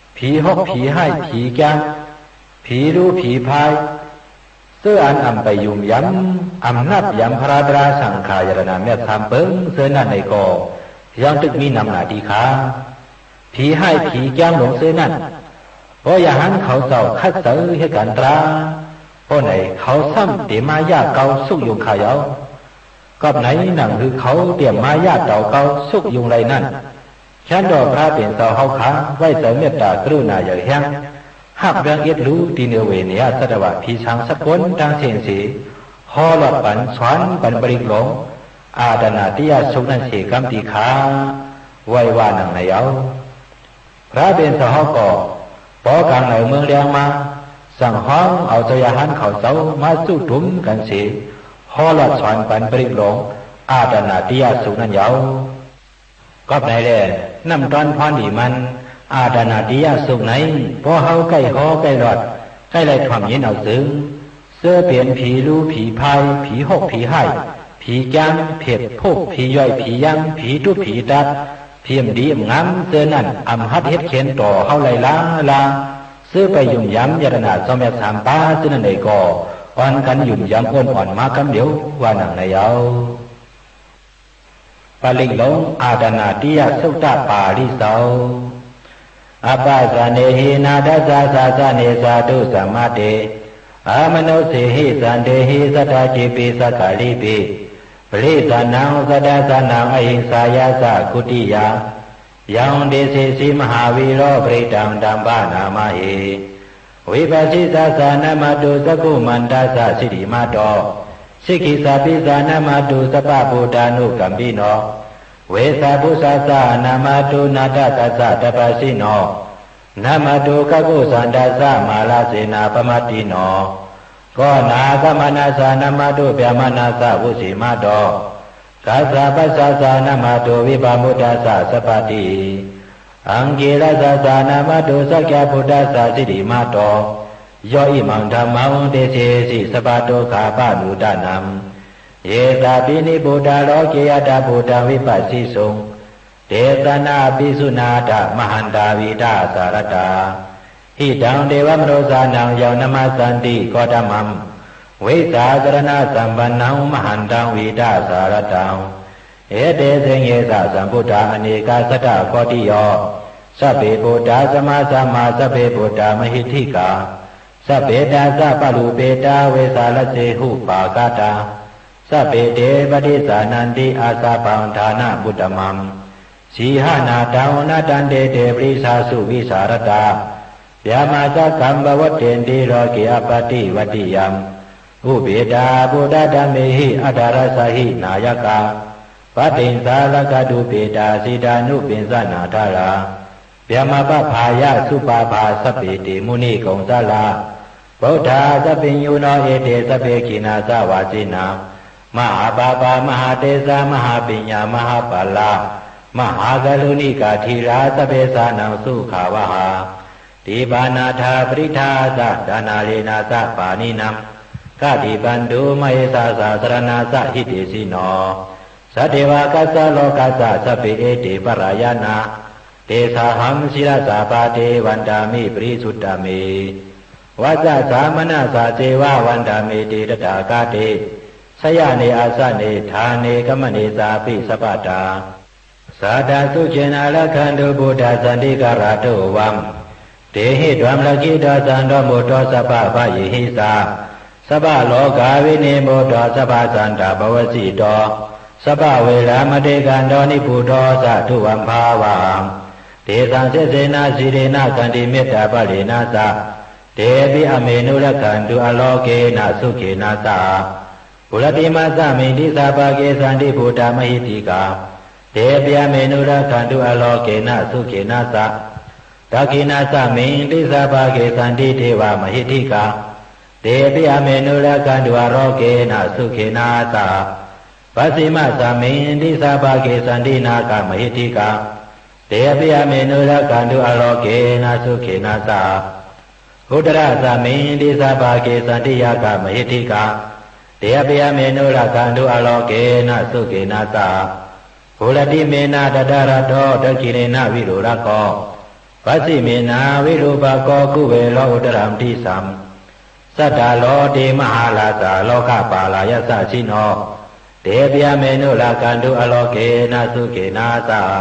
ၽီႁူၵ်ႉ ၽီႁၢႆႉ ၽီၵျၢမ်း ၽီလူး ၽီၽၢႆး ၸိူဝ်းဢၼ်ဢမ်ႇပႆႇယုမ်ႇယမ် ဢမ်ႇၼပ်ႉယမ် ၽြႃး တြႃး သင်ႇၶႃႇ ရတၼႃႇ မျၢတ်ႈသၢမ်ပိူင် ၸိူဝ်းၼၼ်ႉၼႆၵေႃႈ ယင်းတိုၵ်ႉမီးၼမ်ၼႃႇတီႈၶႃႈ။ ၽီႁၢႆႉ ၽီၵျၢမ်းလူင် ၸိူဝ်းၼၼ်ႉ ပေႃးရႁၢၼ်းၶဝ်ၸဝ်ႈ ၶတ်းၸႂ်ႁဵတ်းၵၢၼ်တြႃး ပေႃးၼႆ ၶဝ်သမ်ႉတေမႃးယႃႉၵဝ်း သုၵ်ႉယုင်ႈၶႃႈယဝ်ႉ။ ၵွပ်ႈၼႆ ၼင်ႇႁိုဝ်ၶဝ်တေဢမ်ႇမႃးယႃႉတဝ်းၵဝ်း သုၵ်ႉယုင်ႈလႆႈၼၼ်ႉ ၶႅၼ်းတေႃႈ ၽြႃးပဵၼ်ၸဝ်ႈႁဝ်းၶႃႈ ဝႆႉၸႂ်မဵတ်ႉတႃႇ ၵရုၼႃႇယႂ်ႇႁႅင်း ႁပ်ႉဝႅင်းဢဵတ်းလူ တီႈၼိူဝ်ဝေႇၼေႇယျ သတ်ႉတဝႃႇ ၽီသၢင်သၵူၼ်း တင်းသဵင်ႈသေ ႁေႃးလွတ်ႈပၼ် သွၼ်ပၼ် ပရိၵ်ႈလူင် ဢႃႇတၼႃႇတိယသုၵ်ႈၼၼ်ႉသေၵမ်းတီႈၶႃႈ ဝႆႈဝႃႈၼင်ႇၼႆယဝ်ႉ။ ၽြႃးပဵၼ်ၸဝ်ႈႁဝ်းၵေႃႈ ပေႃးၵၢင်ၼႂ်မိူင်းလႅင်းမႃး ၸင်ႇႁွင်ႉဢဝ် ၸဝ်ႈရႁၢၼ်းၶဝ်ၸဝ်ႈ မႃးၸုတုမ်ၵၼ်သေ ႁေႃးလွတ်ႈသွၼ်ပၼ် ပရိၵ်ႈလူင် ဢႃႇတၼႃႇတိယသုၵ်ႈၼၼ်ႉယဝ်ႉ။ ၵွပ်ႈၼႆလႄႈ ၼမ်ႉတွၼ်းၽွၼ်းလီမၼ်း ဢႃႇတၼႃႇတိယသုၵ်ႈၼႆႉ ပေႃးႁဝ်းၵႆႉႁေႃး ၵႆႉလွတ်ႈ ၵႆႉလႆႈထွမ်ႇငိၼ်းဢဝ်ၸိုင် ၸိူဝ်းပဵၼ်ၽီလူး ၽီၽၢႆး ၽီႁူၵ်ႉ ၽီႁၢႆႉ ၽီၵျၢမ်း ၽဵတ်ႇၽုၵ်ႉ ၽီယွႆႈ ၽီယမ်း ၽီတုပ်ႉ ၽီတတ်း ၽီဢမ်ႇလီဢမ်ႇငၢမ်း ၸိူဝ်းၼၼ်ႉ ဢမ်ႇႁတ်းႁဵတ်းၶဵၼ်တေႃႇႁဝ်းလႆႈလႃးလႃး။ ၸိူဝ်းပႆႇယုမ်ႇယမ် ရတၼႃႇၸဝ်ႈမျၢတ်ႈသၢမ်ပႃး ၸိူဝ်းၼၼ်ႉၼႆၵေႃႈ ဢွၼ်ၵၼ်ယုမ်ႇယမ် ဢူၼ်ႈဢွၼ်ႇမႃးၵမ်းလဵဝ် ဝႃႈၼင်ႇၼႆယဝ်ႉ။ ပရိၵ်ႈလူင် ဢႃႇတၼႃႇတိယသုတ်ႉတပႃႇလိၸဝ်ႈ။ Appasannehi nātha sāsane sādhu samate, amanussehi santehi sadā citti sakkāripi, parissannaṃ sadā sanaṃ ahiṃsāya saṅghuttiyā, yaṃ desesi mahāvīro parittaṃ taṃ paṇāmahe. Vipassissa ca namatthu, cakkhumantassa siddhimato, sikkhissāpi ca namatthu, sabbabuddhānukampino, vessabhussa ca namatthu, ñātakassa tapassino, namatthu kakkusandhassa mārasenappamaddino, konāgamanassa namatthu, brāhmaṇassa vusīmato, kassapassa ca namatthu, vippamuttassa sabbadhi, aṅgīrasassa namatthu, sakyaputtassa siddhimato, yo imaṃ dhammaṃ desesi sabbadukkhāpanūdanaṃ, Ye sāpi nibbuttā loke aṭṭha bhūtaṃ vipassisuṃ, tesaṃ na āpisuṇā atha mahantā vītasāradā. Hitaṃ devamanussānaṃ yaṃ namassanti Gotamaṃ, vijjācaraṇasampannaṃ mahantaṃ vītasāradaṃ. Etesmiṃ esa sambuddhā anekasatakoṭiyo, sabbe buddhā sammāsambhuvā, sabbe buddhā mahiddhikā, sabbe dasapālupetā vesālā seṭṭhopāgatā, sabbe te paṭisājjenti asāvaṃ ṭhānamuttamaṃ. Sīhaṃ nāthaṃ natthante te parisāsu vīsāradā, brahmacakkaṃ pavattenti loke appaṭivattiyaṃ. Upekkhiṭā buddhadhammehi atthaladdhā hinayakā, paṭiṃsā rakkhatū petāsi tanupassānadhārā. Brahmapābhāya supābhā sabbe te munikumālā, buddhā sabbe ñuṇo ete sabbe khīṇāsavāsinā. Mahāpāpā mahātejā mahāpuññā mahāphalā, mahākāruṇikā dhīrā sabbesānaṃ sukhāvahā. Tiṇṇannātha parittā sataṇhārena saha pāṇinaṃ, khattiṃ bandhuṃ mahesāsā saraṇaṃ sahitesino. Sadevakassa lokassa sabbe ete parāyanā, tesāhaṃ sirasā pāde vandāmi parisuddhā me. Vacasā manasā ceva vandāmete tathāgate, sayane āsane ṭhāne gamane cāpi sabbadā. Sadā sukhena rakkhantu buddhā santikarā tuvaṃ, dehitvā rakkhito santo buddho sabbabhayehisa, sabbarogavinimuttā sabbasantāpavajjito, sabbaveramatikkanto nibbuto ca tuvaṃ bhavaṃ. Tesaṃ sesena sīlena khantimettābalena ca, tepi āmehi rakkhantu ārogena sukhena saha. Puratthimāsmiṃ disābhāge santi buddhā mahiddhikā, tepi āmehi rakkhantu ārogena sukhena saha. Dakkhiṇāsmiṃ disābhāge santi devā mahiddhikā, tepi āmehi rakkhantu ārogena sukhena saha. Pacchimāsmiṃ disābhāge santi nāgā mahiddhikā, tepi āmehi rakkhantu ārogena sukhena saha. Uttarāsmiṃ disābhāge santi yakkhā mahiddhikā, tepi āmehi rakkhantu ārogena sukhena saha. Puratthimena dhataraṭṭho, dakkhiṇena virūḷhako, pacchimena virūpakkho, kuvero uttaraṃ disaṃ. Cattāro te mahārājā lokapālā yasassino, tepi āmehi rakkhantu ārogena sukhena saha.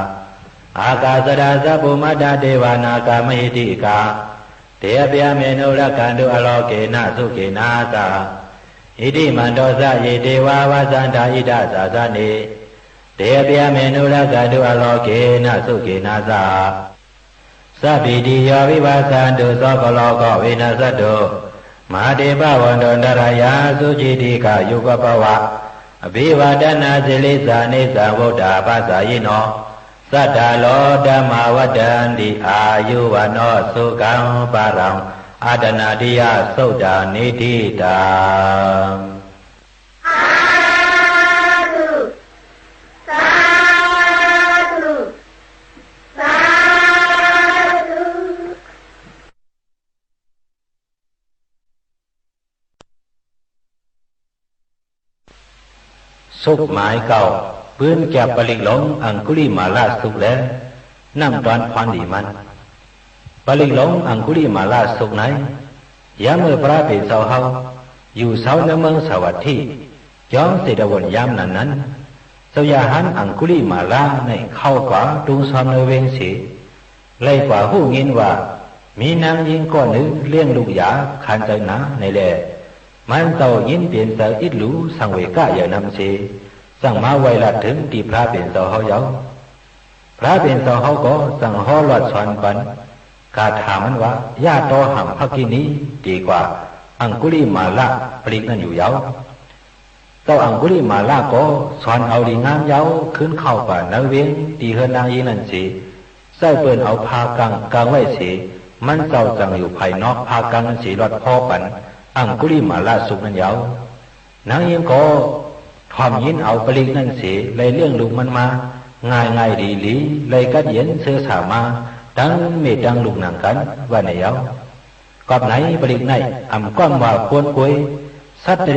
Ākāsaṭṭhā ca bhummaṭṭhā devā nāgā mahiddhikā, tepi āmehi rakkhantu ārogena sukhena saha. Iddhimanto ca ye devā āsandhā itiha sāsane, tepi āmehi rakkhantu ārogena sukhena saha. Sabbītiyo vivajjantu sabbarogo vinassatu, mā te bhavatvantarāyo sukhī dīghāyuko bhava. Abhivādanasīlissa niccaṃ vuḍḍhāpacāyino, cattāro dhammā vaḍḍhanti āyu vaṇṇo sukhaṃ balaṃ. Āṭānāṭiyasuttaṃ niṭṭhitaṃ. Sādhu, sādhu, sādhu. သုတ် မၢႆၵဝ်ႈ ပိုၼ်းၵႅပ်ႈပလိၵ်ႈလူင် ဢင်ႇၵုလိမႃႇလသုတ်ႈလႄႈ ၼမ်ႉတွၼ်းၽွၼ်းလီမၼ်း။ ပလိၵ်ႈလူင် ဢင်ႇၵုလိမႃႇလသုတ်ႈၼႆႉ ယၢမ်းမိူဝ်ႈၽြႃးပဵၼ်ၸဝ်ႈႁဝ်း ယူႇသဝ်းၼႂ်းမိူင်းသႃႇဝတ်ႉထိ ၵျွင်းၸေႇတဝုၼ်ႇ ယၢမ်းၼၼ်ႉၼၼ်ႉ ၸဝ်ႈရႁၢၼ်း ဢင်ႇၵုလိမႃႇလၼႆႉ ၶဝ်ႈၵႂႃႇတုင်းသွမ်းၼႂ်းဝဵင်းသေ လႆႈၵႂႃႇႁူႉငိၼ်းဝႃႈ မီးၼၢင်းယိင်းၵေႃႉၼိုင်ႈ လဵင်ႉလုၵ်ႈယႃၶၢၼ်ၸႂ်ၼႃႇၼႆလႄႈ မၼ်းၸဝ်ႈယိၼ်းပဵၼ်ၸႂ် ဢဵတ်းလူသင်ႇဝေႇၵယႂ်ႇၼမ်သေ ၸင်ႇမႃးဝႆႈလၢတ်ႈထိုင်တီႈၽြႃးပဵၼ်ၸဝ်ႈႁဝ်းယဝ်ႉ။ ၽြႃးပဵၼ်ၸဝ်ႈႁဝ်းၵေႃႈ ၸင်ႇႁေႃးလွတ်ႈသွၼ်ပၼ် ၵႃႇထႃႇမၼ်းဝႃႈ ယတေႃးႁင်ႇ ၽၵ်ႉၵိၼီႇ တေၵႂႃႇ ဢင်ႇၵုလိမႃႇလ ပလိၵ်ႈၼၼ်ႉယူႇယဝ်ႉ။ ၸဝ်ႈဢင်ႇၵုလိမႃႇလၵေႃႈ သွၼ်ဢဝ်လီငၢမ်းယဝ်ႉ ၶိုၼ်းၶဝ်ႈၵႂႃႇၼႂ်းဝဵင်း တီႈႁိူၼ်းၼၢင်းယိင်းၼၼ်ႉသေ ၸႂ်ႉပိူၼ်ႈဢဝ်ၽႃႈၵင်ႈ ၵင်ႈဝႆႉသေ မၼ်းၸဝ်ႈၸင်ႇယူႇၽၢႆႇၼွၵ်ႈၽႃႈၵင်ႈၼၼ်ႉသေ လွတ်ႈၶေႃးပၼ် ဢင်ႇၵုလိမႃႇလသုတ်ႈၼၼ်ႉယဝ်ႉ။ ၼၢင်းယိင်းၵေႃႈ ထွမ်ႇငိၼ်းဢဝ်ပလိၵ်ႈၼၼ်ႉသေ လႆႈလဵင်ႉလုၵ်ႈမၼ်းမႃး ငၢႆႈငၢႆႈလီလီ လႆႈၵတ်းယဵၼ်သိူဝ်းသႃႇမႃး တင်းမႄႈတင်းလုၵ်ႈၼင်ႇၵၼ် ဝႃႈၼႆယဝ်ႉ။ ၵွပ်ႈၼႆ ပလိၵ်ႈၼႆႉ ဢမ်ႇၵွမ်ႉဝႃႈၵူၼ်းၵူၺ်း သတ်းတိရိတ်ႉသၢၼ်ႇၶဝ်ၼႆႉၵေႃႈ ပေႃးၶဝ်လဵင်ႉလုၵ်ႈယၢပ်ႇၸိုင် ဢဝ်ဢင်ႇၵုလိမႃႇလသုတ်ႈၼႆႉ မုၼ်းပဝ်ႇၼမ်ႉသေ ပၼ်ၵိၼ်တႃႉ တိုၼ်းတေလဵင်ႉငၢႆႈမႃးၵမ်းလဵဝ် ဢမ်ႇႁၢင်ႉယဝ်ႉ။ ၼမ်ႉတွၼ်းၽွၼ်းလီမၼ်း ဢင်ႇၵုလိမႃႇလသုတ်ႈၼႆႉ ပေႃးႁဝ်းၵႆႉႁေႃးၵႆႉလွတ်ႈ ၵႆႉလႆႈထွမ်ႇငိၼ်းဢဝ်ၵေႃႈၼႆၸိုင် ဢၼ်ပဵၼ်ၼၢင်းယိင်းၶဝ် ဝူဝ်းမေးၵႂၢႆးမေးၶဝ် တေၵႂႃႇတူဝ်မေးတင်းၼမ်ၸိူဝ်းၼၼ်ႉ လႆႈလဵင်ႉလုၵ်ႈမႃး ငၢႆႈလူမ်ၸႂ်ၽႂ်မၼ်းသေ ဢမ်ႇမီးတၢင်းယၢပ်ႇၽိုတ်ႇၶၼ်ၸႂ်သင် ဝႃႈၼႆယဝ်ႉ။ တီႈဝၢၼ်ႈၼွၵ်ႈၸွၵ်းထိူၼ်ႇ တီႈဢၼ်ဢမ်ႇမီးႁူင်းယႃမႄႈလုၵ်ႈဢွၼ်ႇၼၼ်ႉ လီၵႆႉလွတ်ႈၵႆႉႁေႃးတီႈတႄႉယဝ်ႉ။ ပလိၵ်ႈလူင် ဢင်ႇၵုလိမႃႇလသုတ်ႈတႃႉ ပႃႇလိၸဝ်ႈ။ Parittaṃ yaṃ bhaṇantassa nisinnadānādhovanaṃ, udakaṃ pi vināseti sabbameva parissayaṃ. Saddhiṃ na kappavutthānaṃ, yañca sātīti taṅkhaṇe. Therassaṅgulimālassa lokanathena bhāsitaṃ, kappatthāyiṃ mahātejaṃ, parittaṃ taṃ bhaṇāma he. Yatohaṃ bhagini ariyāya jātiyā jāto, nābhijānāmi sissiṃ sabbānaṃ jīvitā varopetā. Tenā saccena sotthi te hotu sottikappassa. Yatohaṃ bhagini ariyāya jātiyā jāto, nābhijānāmi sissiṃ sabbānaṃ jīvitā varopetā. Tenā saccena sotthi te hotu sottikappassa. Yatohaṃ bhagini ariyāya jātiyā jāto, nābhijānāmi sissiṃ sabbānaṃ jīvitā varopetā. Tenā saccena sotthi te hotu sottikappassa. Aṅgulimālasuttaṃ niṭṭhitaṃ. Sādhu, sādhu, sādhu. သုတ်ႈမၢႆသိပ်း ပိုၼ်းၵႅပ်ႈပလိၵ်ႈလူင် သပ်ႉပ ပၸ်ႉၸင်ႇၵသုတ်ႈ လႄႈ ၼမ်ႉတွၼ်းၽွၼ်းလီမၼ်း။ ပလိၵ်ႈလူင် ပၸ်ႉၸင်ႇၵသုတ်ႈၼႆႉ ယၢမ်းမိူဝ်ႈၽြႃးပဵၼ်ၸဝ်ႈႁဝ်း ယူႇသဝ်းတီႈၼႂ်းမိူင်းရႃႇၸၵျူဝ်ႇ ၵျွင်းဝေႇလုဝုၼ်ႇၼၼ်ႉ ၽွင်းၼၼ်ႉ ၸဝ်ႈမႁႃႇၵတ်ႉသပၼႆႉၼႆၵေႃႈ သမ်ႉယူႇသဝ်းတီႈထမ်ႈဝိပႃႇလိ ႁိမ်းၸမ်မိူင်းရႃႇၸၵျူဝ်ႇၼၼ်ႉယဝ်ႉ။ ယၢမ်းၼၼ်ႉ ၸဝ်ႈမႁႃႇၵတ်ႉသပ သမ်ႉၸပ်းၼၢဝ်ႁႅင်းဝႆႉလႄႈ ထိုင်ယၢမ်းႁူဝ်ၶမ်ႈမႃး ၽြႃးပဵၼ်ၸဝ်ႈႁဝ်း ၸင်ႇယုၵ်ႉတူဝ်ယေႃးၶိင်းၵႂႃႇၸူးသေ ထၢမ်ဝႃႈ လုၵ်ႈႁၵ်ႉၵဝ် ၸဝ်ႈမႁႃႇၵတ်ႉသပဢိူဝ်း၊ တၢင်းပဵၼ်ယေႃးၵႃႇၸဝ်ႈႁဝ်းၼႆႉ ပဵၼ်ႁိုဝ် ၸွင်ႇၶႅၼ်းမႃးႁိုဝ် ၼႆလႄႈ မၼ်းၸဝ်ႈၸင်ႇတွပ်ႇဝႃႈ တၢင်းပဵၼ်ၶႃႈႁဝ်းပေႉႁဝ်းၼႆႉ ဢမ်ႇမီးလွင်ႈၶႅၼ်းမႃးၶႃႈ၊ ယႃႇၶႅၼ်းၼႃႇမႃးတီႈၶႃႈဢေႃႈ ဝႃႈၼႆယဝ်ႉ။ ၽြႃးပဵၼ်ၸဝ်ႈၸင်ႇဝႃႈ ၵဝ်တေႁေႃးလွတ်ႈပၼ် ပလိၵ်ႈလူင် ပၸ်ႉၸင်ႇၵသုတ်ႈၼၼ်ႉ ၸဝ်ႈပႂ်ႉထွမ်ႇဢဝ်လႄႈ ဝႃႈၼႆသေ ၽြႃးပဵၼ်ၸဝ်ႈႁဝ်းၸင်ႇႁေႃးပၼ် သတိမေႇ ၵတ်ႉသပ ၵတ်ႉၸင်ႇၵ တေၵႂႃႇပလိၵ်ႈၼၼ်ႉယဝ်ႉ။ မိူဝ်ႈၼၼ်ႉၼင်ႇၵဝ်ႇ ထႅင်ႈပွၵ်ႈၼိုင်ႈ ၸဝ်ႈမႁႃႇမွၵ်ႉၵလၢၼ်ႇ ဢမ်ႇယူႇလီလႄႈ ၽြႃးပဵၼ်ၸဝ်ႈႁဝ်း ၸင်ႇယုၵ်ႉတူဝ်ယေႃးၶိင်း ၵႂႃႇႁေႃးလွတ်ႈပၼ် သတိမေႇ မွၵ်ႉၵလၢၼ်ႇ ၵတ်ႉၸင်ႇၵ တေၵႂႃႇပလိၵ်ႈၼၼ်ႉသေ တၢင်းပဵၼ်ၸဝ်ႈၵေႃႈ ၵိုင်ႉၵၢင်ႉႁၢႆၵႂႃႇ မီးတၢင်းၵတ်းယဵၼ် ယူႇလီသိူဝ်းသႃႇမႃးၵမ်းလဵဝ် ဝႃႈၼႆယဝ်ႉ။ ထိုင်ၼင်ႇပွၵ်ႈၼိုင်ႈ ၽြႃးပဵၼ်ၸဝ်ႈႁဝ်း ဢမ်ႇယူႇလီလႄႈ ၸင်ႇၸႂ်ႉၸဝ်ႈၸုၼ်ႇတမထေႇ ႁေႃးလွတ်ႈပၼ် ပၸ်ႉၸင်ႇၵပလိၵ်ႈ သုတ်ႈၼၼ်ႉလႄႈ ၽြႃးပဵၼ်ၸဝ်ႈႁဝ်းၵေႃႈ လႆႈၸိုၼ်ႈၶႅၼ်းယူႇလီမႃးၵမ်းလဵဝ် ဝႃႈၼႆယဝ်ႉ။ ၵွပ်ႈၼႆလႄႈ ၼမ်ႉတွၼ်းၽွၼ်းလီမၼ်း ပၸ်ႉၸင်ႇၵသုတ်ႈၼႆႉ ပေႃးႁဝ်းၵႆႉႁေႃးၵႆႉလွတ်ႈ ၵႆႉလႆႈထွမ်ႇငိၼ်းဢဝ် ပေႃးၼႆၸိုင် ႁႄႉၵင်ႈလႆႈ ယေႃးၵႃႇတၢင်းပဵၼ် ၵူႈသၢမ်သႅၼ်းပိူင်သေ ၸိူဝ်းပဵၼ်ယေႃးၵႃႇယူႇ ၸိူဝ်းဢမ်ႇယူႇလီ ၸိူဝ်းၼၼ်ႉၼႆၵေႃႈ ၸဵဝ်းၸိုၼ်ႈၶႅၼ်းယူႇလီမႃး၊ ၸိူဝ်းယူႇလီဝႆႉယူႇ ၸိူဝ်းၼၼ်ႉၼႆၵေႃႈ ဢမ်ႇသူႈပဵၼ်ယေႃးၵႃႇတၢင်းပဵၼ်သင်သေ လႆႈၵတ်းယဵၼ်သိူဝ်းသႃႇ၊ ယေႃးၵႃႇၵၢင်းယၢၼ် ႁဵတ်းၵၢၼ်ၸဵဝ်းတ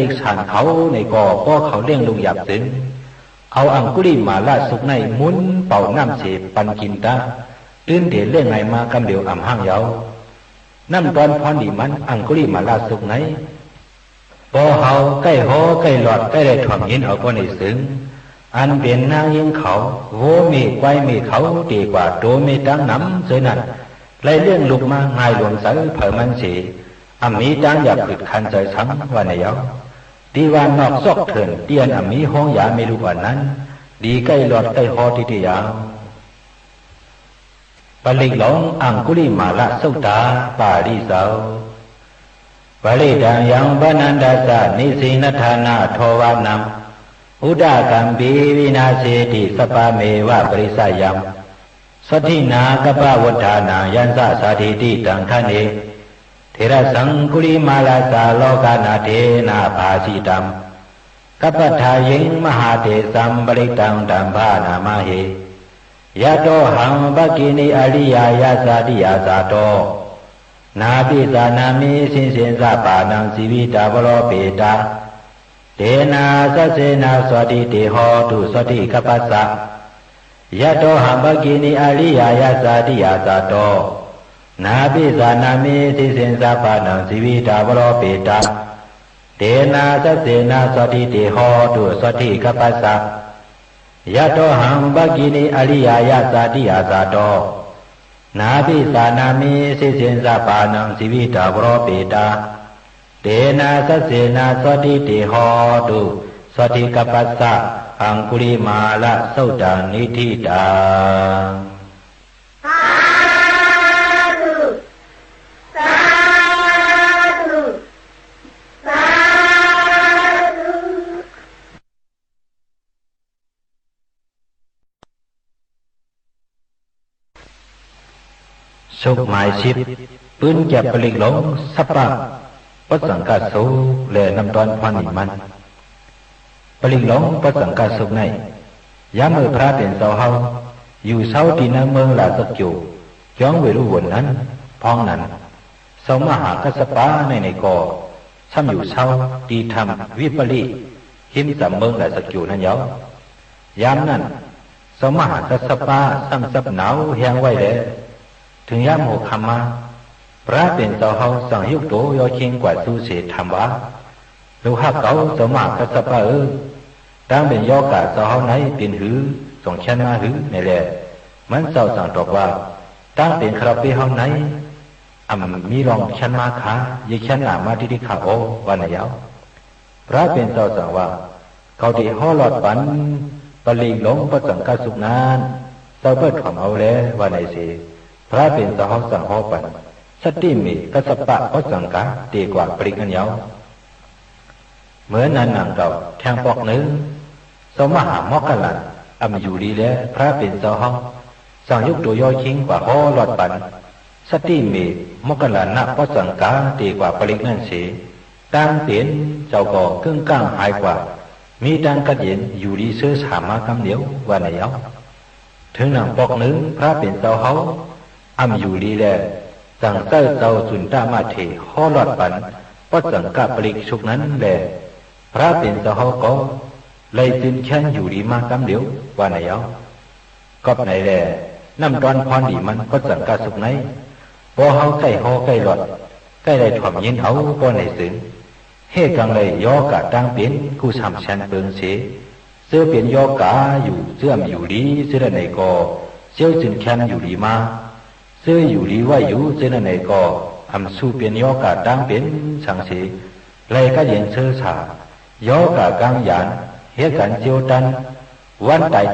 ၼ်း ဝၼ်းတၢႆထို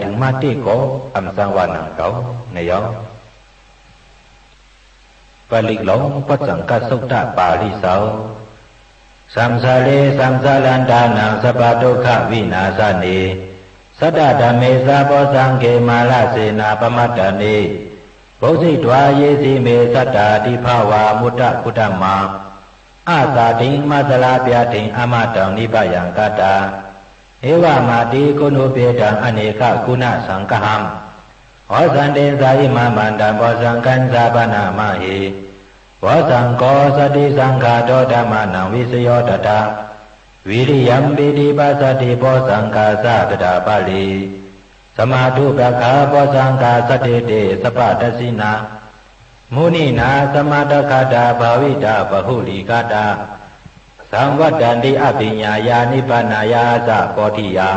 င်မႃးတႄႉၵေႃႈ ဢမ်ႇၸၢင်ႈဝႃႈၼင်ႇၵဝ်ႇ ၼႆယဝ်ႉ။ ပလိၵ်ႈလူင် ပၸ်ႉၸင်ႇၵသုတ်ႈတ ပႃႇလိၸဝ်ႈ။ Saṃsāre saṃsārantānaṃ sabbadukkhavināsāye, satthadhammesa bojjhaṅge mārasenā pamaddave, bujjhitvā ye sīme sattā tībrā vā muttā kuṭamā, āsadiṃ mācalā byādhiṃ amataṃ nibbayaṃ katvā, evamādiguṇūpetaṃ anekāguṇasaṅgahaṃ, osatthassa imamantā bojjhaṅgañca paṇamāhe. Bojjhaṅgo satisaṅkhāto dhammānaṃ vicayo tathā, Viriyampītipassaddhi bojjhaṅgā ca tathāpare, samādhupekkhabojjhaṅgā sattete sabbadassinā, muninā sammadakkhātā bhāvitā bahulīkatā, saṃvattanti abhiññāya nibbānāya ca bodhiyā.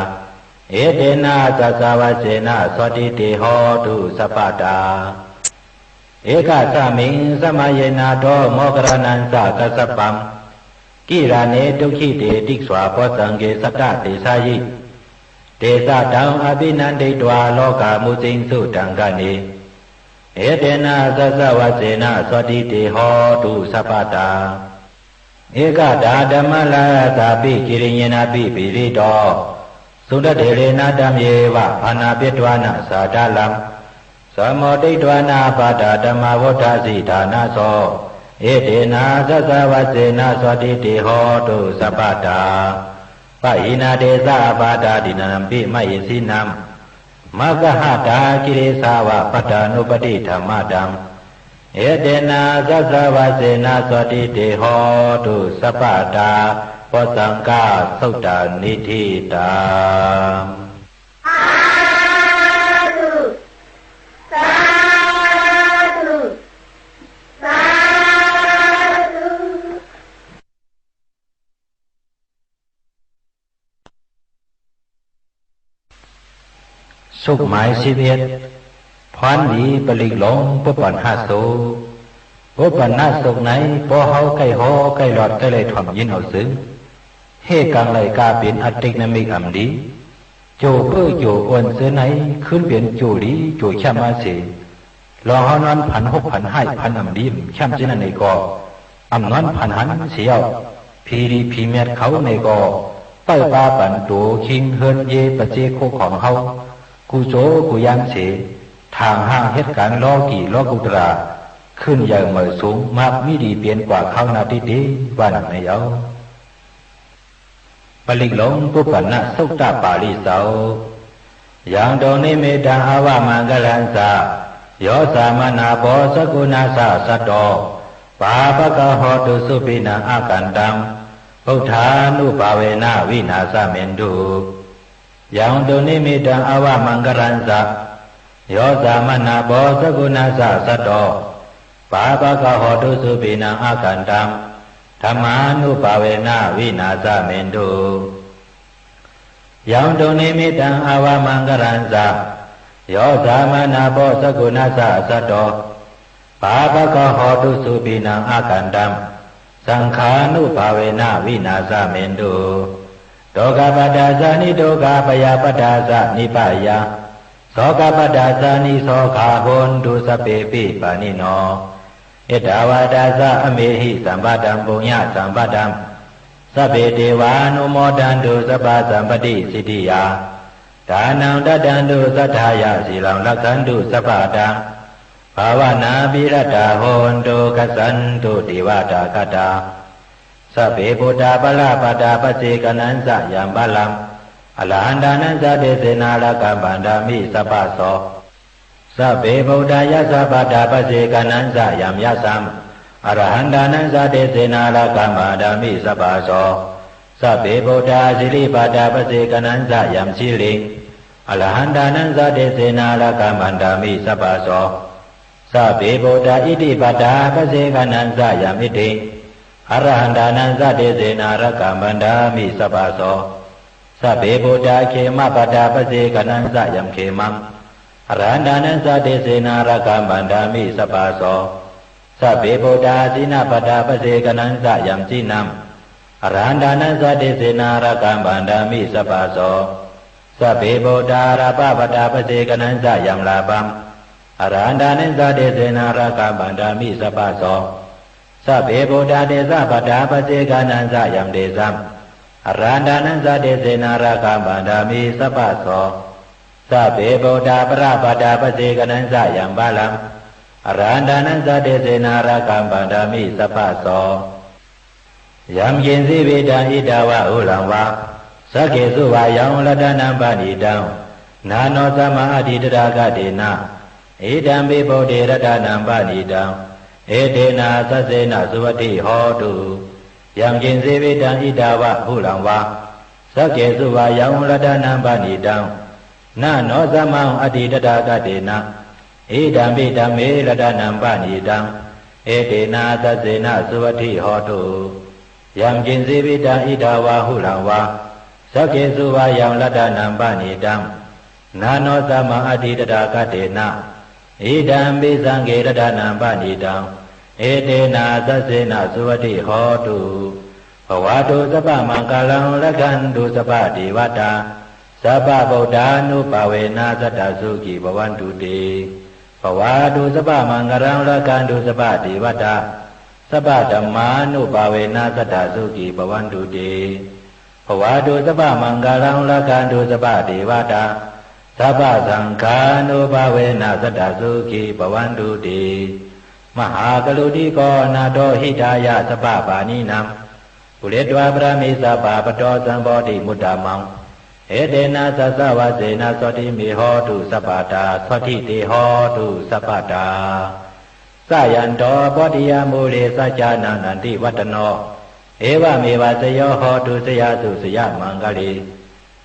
Etena saccavajjena sotthi te hotu sabbadā. Ekasmiṃ samaye nātho moggallānañca kassapaṃ, gilāne dukkhite disvā bojjhaṅge satta desayi. Tesaṃ taṃ abhinanditvā rogā mucciṃsu taṅkhaṇe. Etena saccavajjena sotthi te hotu sabbadā. Ekadā dhammarājāpi giriyenapi pīḷito, sūraterena dhammeva bhaṇāpetvāna sādaraṃ, sammoditvāna ābādhā tamhā vuṭṭhāsi ṭhānaso. Etena saccavajjena sotthi te hotu sabbadā. Pahīnā te ca ābādhā tiṇṇannampi mahesinaṃ, maggāhatakilesāva pattānuppattidhammataṃ. Etena saccavajjena sotthi te hotu sabbadā. Bojjhaṅgā suttaṃ niṭṭhitaṃ. Sādhu, sādhu, sādhu. ສຸတ်ႈမၢႆ သိပ်းဢဵတ်း ၽွၼ်းလီပလိၵ်ႈလူင် ပုပ်ႉပၼ်ႇႁသုၵ်ႈ။ ပုပ်ႉပၼ်ႇႁသုၵ်ႈၼႆႉ ပေႃးႁဝ်းၵႆႉႁေႃး ၵႆႉလွတ်ႈ ၵႆႉလႆႈထွမ်ႇငိၼ်းဢဝ်ၸိုင် ႁႄႉၵင်ႈလႆႈၵႃႈပဵၼ် ဢတိၵ်ႈၼမိၵ်ႈဢမ်ႇလီ ၸူဝ်ႈၽိူဝ်ႇၸူဝ်ႈဢူၼ်ႈၸိူဝ်းၼႆႉ ၶိုၼ်းပဵၼ်ၸူဝ်ႈလီ ၸူဝ်ႈၶျၢမ်းမႃးသေ လွင်ႈႁဝ်းၼွၼ်းၽၼ် ႁူၵ်းၽၼ်ႁၢႆႉ ၽၼ်ဢမ်ႇလီ ဢမ်ႇၶျၢမ်းၸိူဝ်းၼၼ်ႉၼႆၵေႃႈ ဢမ်ႇၼွၼ်းၽၼ်ႁၼ်သေယဝ်ႉ ၽီလီၽီမျၢတ်ႈၶဝ်ၼႆၵေႃႈ ပႂ်ႉပႃးပၼ် တူဝ်ၶိင်းႁိူၼ်းယေး ပၸေးၶူဝ်းၶွင်ႁဝ်း ၵူႈၸူဝ်ႈၵူႈယၢမ်းသေ ထၢင်ႇႁၢင်ႈႁဵတ်းၵၢၼ် လေႃးၵီႇလေႃးၵုတ်ႉတရႃႇ ၶိုၼ်ႈယႂ်ႇမႂ်ႇသုင် မၢၵ်ႈမီးလီပဵၼ်ၵႂႃႇ ၶၢဝ်းၼႃႈတႄႉတႄႉ ဝႃႈၼင်ႇၼႆယဝ်ႉ။ ပလိၵ်ႈလူင် ပုပ်ႉပၼ်ႇၼသုတ်ႉတပႃႇလိၸဝ်ႈ။ Yaṃ dunnimittaṃ avamaṅgalañca, yo cāmanāpo sakuṇassa saddo, pāpaggaho dussupinaṃ akantaṃ, buddhānubhāvena vināsamentu. Yaṃ dunnimittaṃ avamaṅgalañca, yo cāmanāpo sakuṇassa saddo, pāpaggaho dussupinaṃ akantaṃ, dhammānubhāvena vināsamentu. Yaṃ dunnimittaṃ avamaṅgalañca, yo cāmanāpo sakuṇassa saddo, pāpaggaho dussupinaṃ akantaṃ, saṅghānubhāvena vināsamentu. Dukkhappattā ca niddukkhā, bhayappattā ca nibbhayā, sokappattā ca nissokā, hontu sabbepi pāṇino. Ettāvatā ca amhehi, sambhataṃ puññasampadaṃ, sabbe devānumodantu, sabbasampattisiddhiyā. Dānaṃ dadantu saddhāya, sīlaṃ rakkhantu sabbadā, bhāvanābhiratā hontu, gacchantu devatāgatā. Sabbe buddhā balappattā, paccekānañca yaṃ balaṃ, arahantānañca tejena, rakkhaṃ bandhāmi sabbaso. Sabbe buddhā yasappattā, paccekānañca yaṃ yasaṃ, arahantānañca tejena, rakkhaṃ bandhāmi sabbaso. Sabbe buddhā siripattā, paccekānañca yaṃ siriṃ, arahantānañca tejena, rakkhaṃ bandhāmi sabbaso. Sabbe buddhā iddhipattā, paccekānañca yaṃ iddhiṃ, arahantānañca tejena, rakkhaṃ bandhāmi sabbaso. Sabbe buddhā khemapattā, paccekānañca yaṃ khemaṃ, arahantānañca tejena, rakkhaṃ bandhāmi sabbaso. Sabbe buddhā jinapattā, paccekānañca yaṃ jinaṃ, arahantānañca tejena, rakkhaṃ bandhāmi sabbaso. Sabbe buddhā ālāpapattā, paccekānañca yaṃ ālāpaṃ, arahantānañca tejena, rakkhaṃ bandhāmi sabbaso. Sabbe buddhā desapattā, paccekānañca yaṃ desaṃ, arahantānañca tejena, rakkhaṃ bandhāmi sabbaso. Sabbe buddhā balappattā, paccekānañca yaṃ balaṃ, arahantānañca tejena, rakkhaṃ bandhāmi sabbaso. Yaṃ kiñci vittaṃ idha vā huraṃ vā, saggesu vā yaṃ ratanaṃ paṇītaṃ, na no samaṃ atthi tathāgatena, idampi buddhe ratanaṃ paṇītaṃ, etena saccena suvatthi hotu. Yaṅkiñci vittaṃ idha vā huraṃ vā, saggesu vā yaṃ ratanaṃ paṇītaṃ, na no samaṃ atthi tathāgatena, idampi dhamme ratanaṃ paṇītaṃ, etena saccena suvatthi hotu. Yaṅkiñci vittaṃ idha vā huraṃ vā, saggesu vā yaṃ ratanaṃ paṇītaṃ, na no samaṃ atthi tathāgatena, idampi saṅghe ratanaṃ paṇītaṃ, etena saccena suvatthi hotu. Bhavatu sabbamaṅgalaṃ, rakkhantu sabbadevatā, sabbabuddhānubhāvena sadā sukhī bhavantu te. Bhavatu sabbamaṅgalaṃ, rakkhantu sabbadevatā, sabbadhammānubhāvena sadā sukhī bhavantu te. Bhavatu sabbamaṅgalaṃ, rakkhantu sabbadevatā, sabbasaṅghānubhāvena sadā sukhī bhavantu te. Mahākāruṇiko nātho hitāya sabbapāṇinaṃ, pūretvā pāramī sabbā patto sambodhimuttamaṃ, etena saccavajjena sotthi me hotu sabbadā, sotthi te hotu sabbadā. Jayanto bodhiyā mūle sakyānaṃ nandivaḍḍhano, evameva jayo hotu jayassu jayamaṅgale.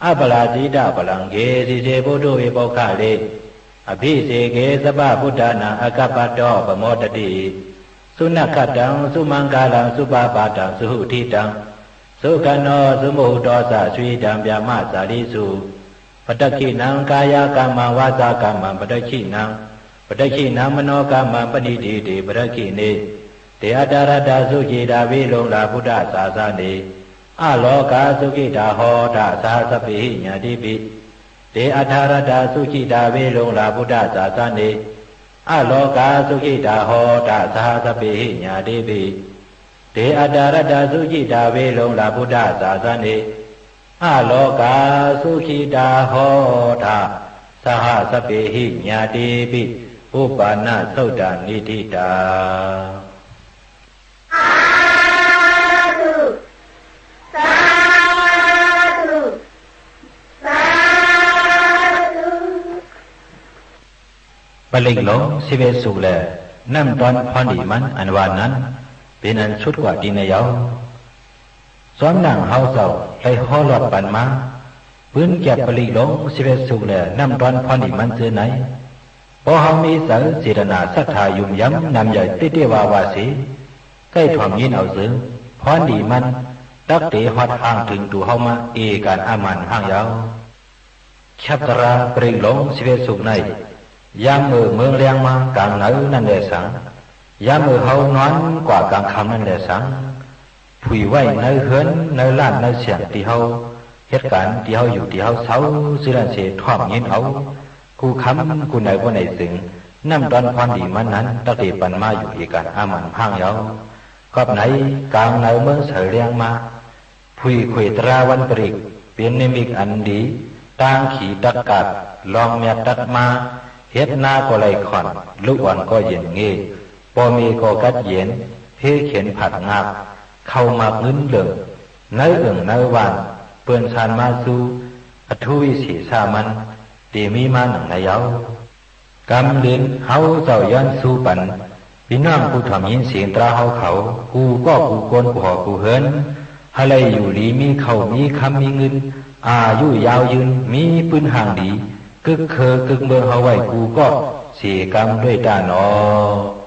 Aparājitapallaṅke sīse paṭhavipokkhare, abhiseke sabbabuddhānaṃ aggappatto pamodati. Sunakkhattaṃ sumaṅgalaṃ supabhātaṃ suhuṭṭhitaṃ, sukhaṇo sumuhutto ca suyiṭṭhaṃ brahmacārisu. Padakkhiṇaṃ kāyakammaṃ vācākammaṃ padakkhiṇaṃ, padakkhiṇaṃ manokammaṃ paṇidhī te padakkhiṇe. Te atthaladdhā sukhitā viruḷhā buddhasāsane, arogā sukhitā hotha saha sabbehi ñātibhi. Te atthaladdhā sukhitā viruḷhā buddhasāsane, arogā sukhitā hotha saha sabbehi ñātibhi. Te atthaladdhā sukhitā viruḷhā buddhasāsane, arogā sukhitā hotha saha sabbehi ñātibhi, uppannassottaniṭṭhitā. Sādhu, sādhu, sādhu. ပရိတ်ႈလူင် သိပ်းဢဵတ်း သုတ်ႈလႄႈ ၼမ်ႉတွၼ်းၽွၼ်းလီမၼ်း ဢၼ်ဝႃႈၼၼ်ႉ ပဵၼ်ဢၼ်သုတ်းၵႂႃႇတီႈၼႆႈယဝ်ႉ။ ၸွမ်းၼင်ႇႁဝ်းၸဝ်ႈ လႆႈႁေႃးလွတ်ႈပၼ်မႃး ပိုၼ်းၵႅပ်ႈပရိတ်ႈလူင် သိပ်းဢဵတ်း သုတ်ႈလႄႈ ၼမ်ႉတွၼ်းၽွၼ်းလီမၼ်း ၸိူဝ်းၼႆႉ ပေႃးႁဝ်းမီးၸႂ် ၸေႇတၼႃႇ သတ်ႉထႃႇ ယုမ်ႇယမ် ၼမ်ယႂ်ႇ တႄႉတႄႉဝႃႈဝႃႈသေ ၵႆႉထွမ်ႇငိၼ်းဢဝ်ၸိုင် ၽွၼ်းလီမၼ်း တၵ်းတေႁွတ်ႈႁၢင်ႈထိုင်တူဝ်ႁဝ်းမႃး ဢေႇၵၼ်ႇ ဢမၢၼ်ႇႁၢင်ႈယဝ်ႉ။ ၶႅပ်းတြႃး ပရိတ်ႈလူင် သိပ်းဢဵတ်း သုတ်ႈၼႆႉ ယၢမ်းမိူဝ်ႈမိူင်းလႅင်းမႃး ၵၢင်ၼႂ်ၼၼ်ႉလႄႈသင်၊ ယၢမ်းမိူဝ်ႈႁဝ်းၼွၼ်းၵႂႃႇ ၵၢင်ၶမ်ႈၼၼ်ႉလႄႈသင်၊ ၽုၺ်ႇဝႆႉၼႂ်းႁိူၼ်း ၼႂ်းလၢၼ်ႉ ၼႂ်းသႅင်ႇ တီႈႁဝ်းႁဵတ်းၵၢၼ် တီႈႁဝ်းယူႇ တီႈႁဝ်းသဝ်း ၸိူဝ်းၼၼ်ႉသေ ထွမ်ႇငိၼ်းဢဝ် ၵူႈၶမ်ႈၵူႈၼႂ် ပေႃးၼႆၸိုင် ၼမ်ႉတွၼ်းၽွၼ်းလီမၼ်းၼၼ်ႉ တၵ်းတေပၼ်မႃးယူႇ ဢေႇၵၼ်ႇ ဢမၢၼ်ႇႁၢင်ႈယဝ်ႉ။ ၵွပ်ႈၼႆ ၵၢင်ၼႂ်မိူင်းသႂ်လႅင်းမႃး ၽုၺ်ႇၶူၺ်ႇတြႃးဝၼ်းပရိတ်ႈ ပဵၼ်ၼိမိတ်ႈဢၼ်လီ တၢင်းၶီတၵ်းၵၢတ်ႇ လွင်ႈမျၢတ်ႈတၵ်းမႃး ႁဵတ်းၼႃးၵေႃႈလႆႈၶွၼ်ႇ လုၵ်ႈဢွၼ်ႇၵေႃႈယဵၼ်ႇငႄႈ ပေႃႈမႄႈၵေႃႈၵတ်းယဵၼ် ၽေးၶဵၼ်ၽၢတ်ႇငၢပ်ႈ ၶဝ်ႈမၢၵ်ႈငိုၼ်းလိူင်ႇ ၼႂ်းဢိူင်ႇၼႂ်းဝၢၼ်ႈ ပိူၼ်ႈသၢၼ်မႃးၸူး ဢထူးဝိသေႇသႃႉမၼ်း တေမီးမႃးၼင်ႇၼႆယဝ်ႉ။ ၵမ်းလိုၼ်း ႁဝ်းၸဝ်ႈယွၼ်းသူးပၼ် ပီႈၼွင်ႉၽူႈထွမ်ႇငိၼ်းသဵင်တြႃးႁဝ်းၶဝ် ၵူႈၵေႃႉၵူႈၵူၼ်း ၵူႈႁေႃၵူႈႁိူၼ်း ႁႂ်ႈလႆႈယူႇလီ မီးၶဝ်ႈမီးၶမ်းမီးငိုၼ်း ဢႃႇယုယၢဝ်းယိုၼ်း မီးပိုၼ်းႁၢင်ႈလီ ၵိုၵ်းၶိူဝ်းၵိုၵ်းမိူင်းႁဝ်းဝႆႉ ၵူႈၵေႃႉသေၵမ်း လူၺ်ႈတႃႉၼေႃႈ။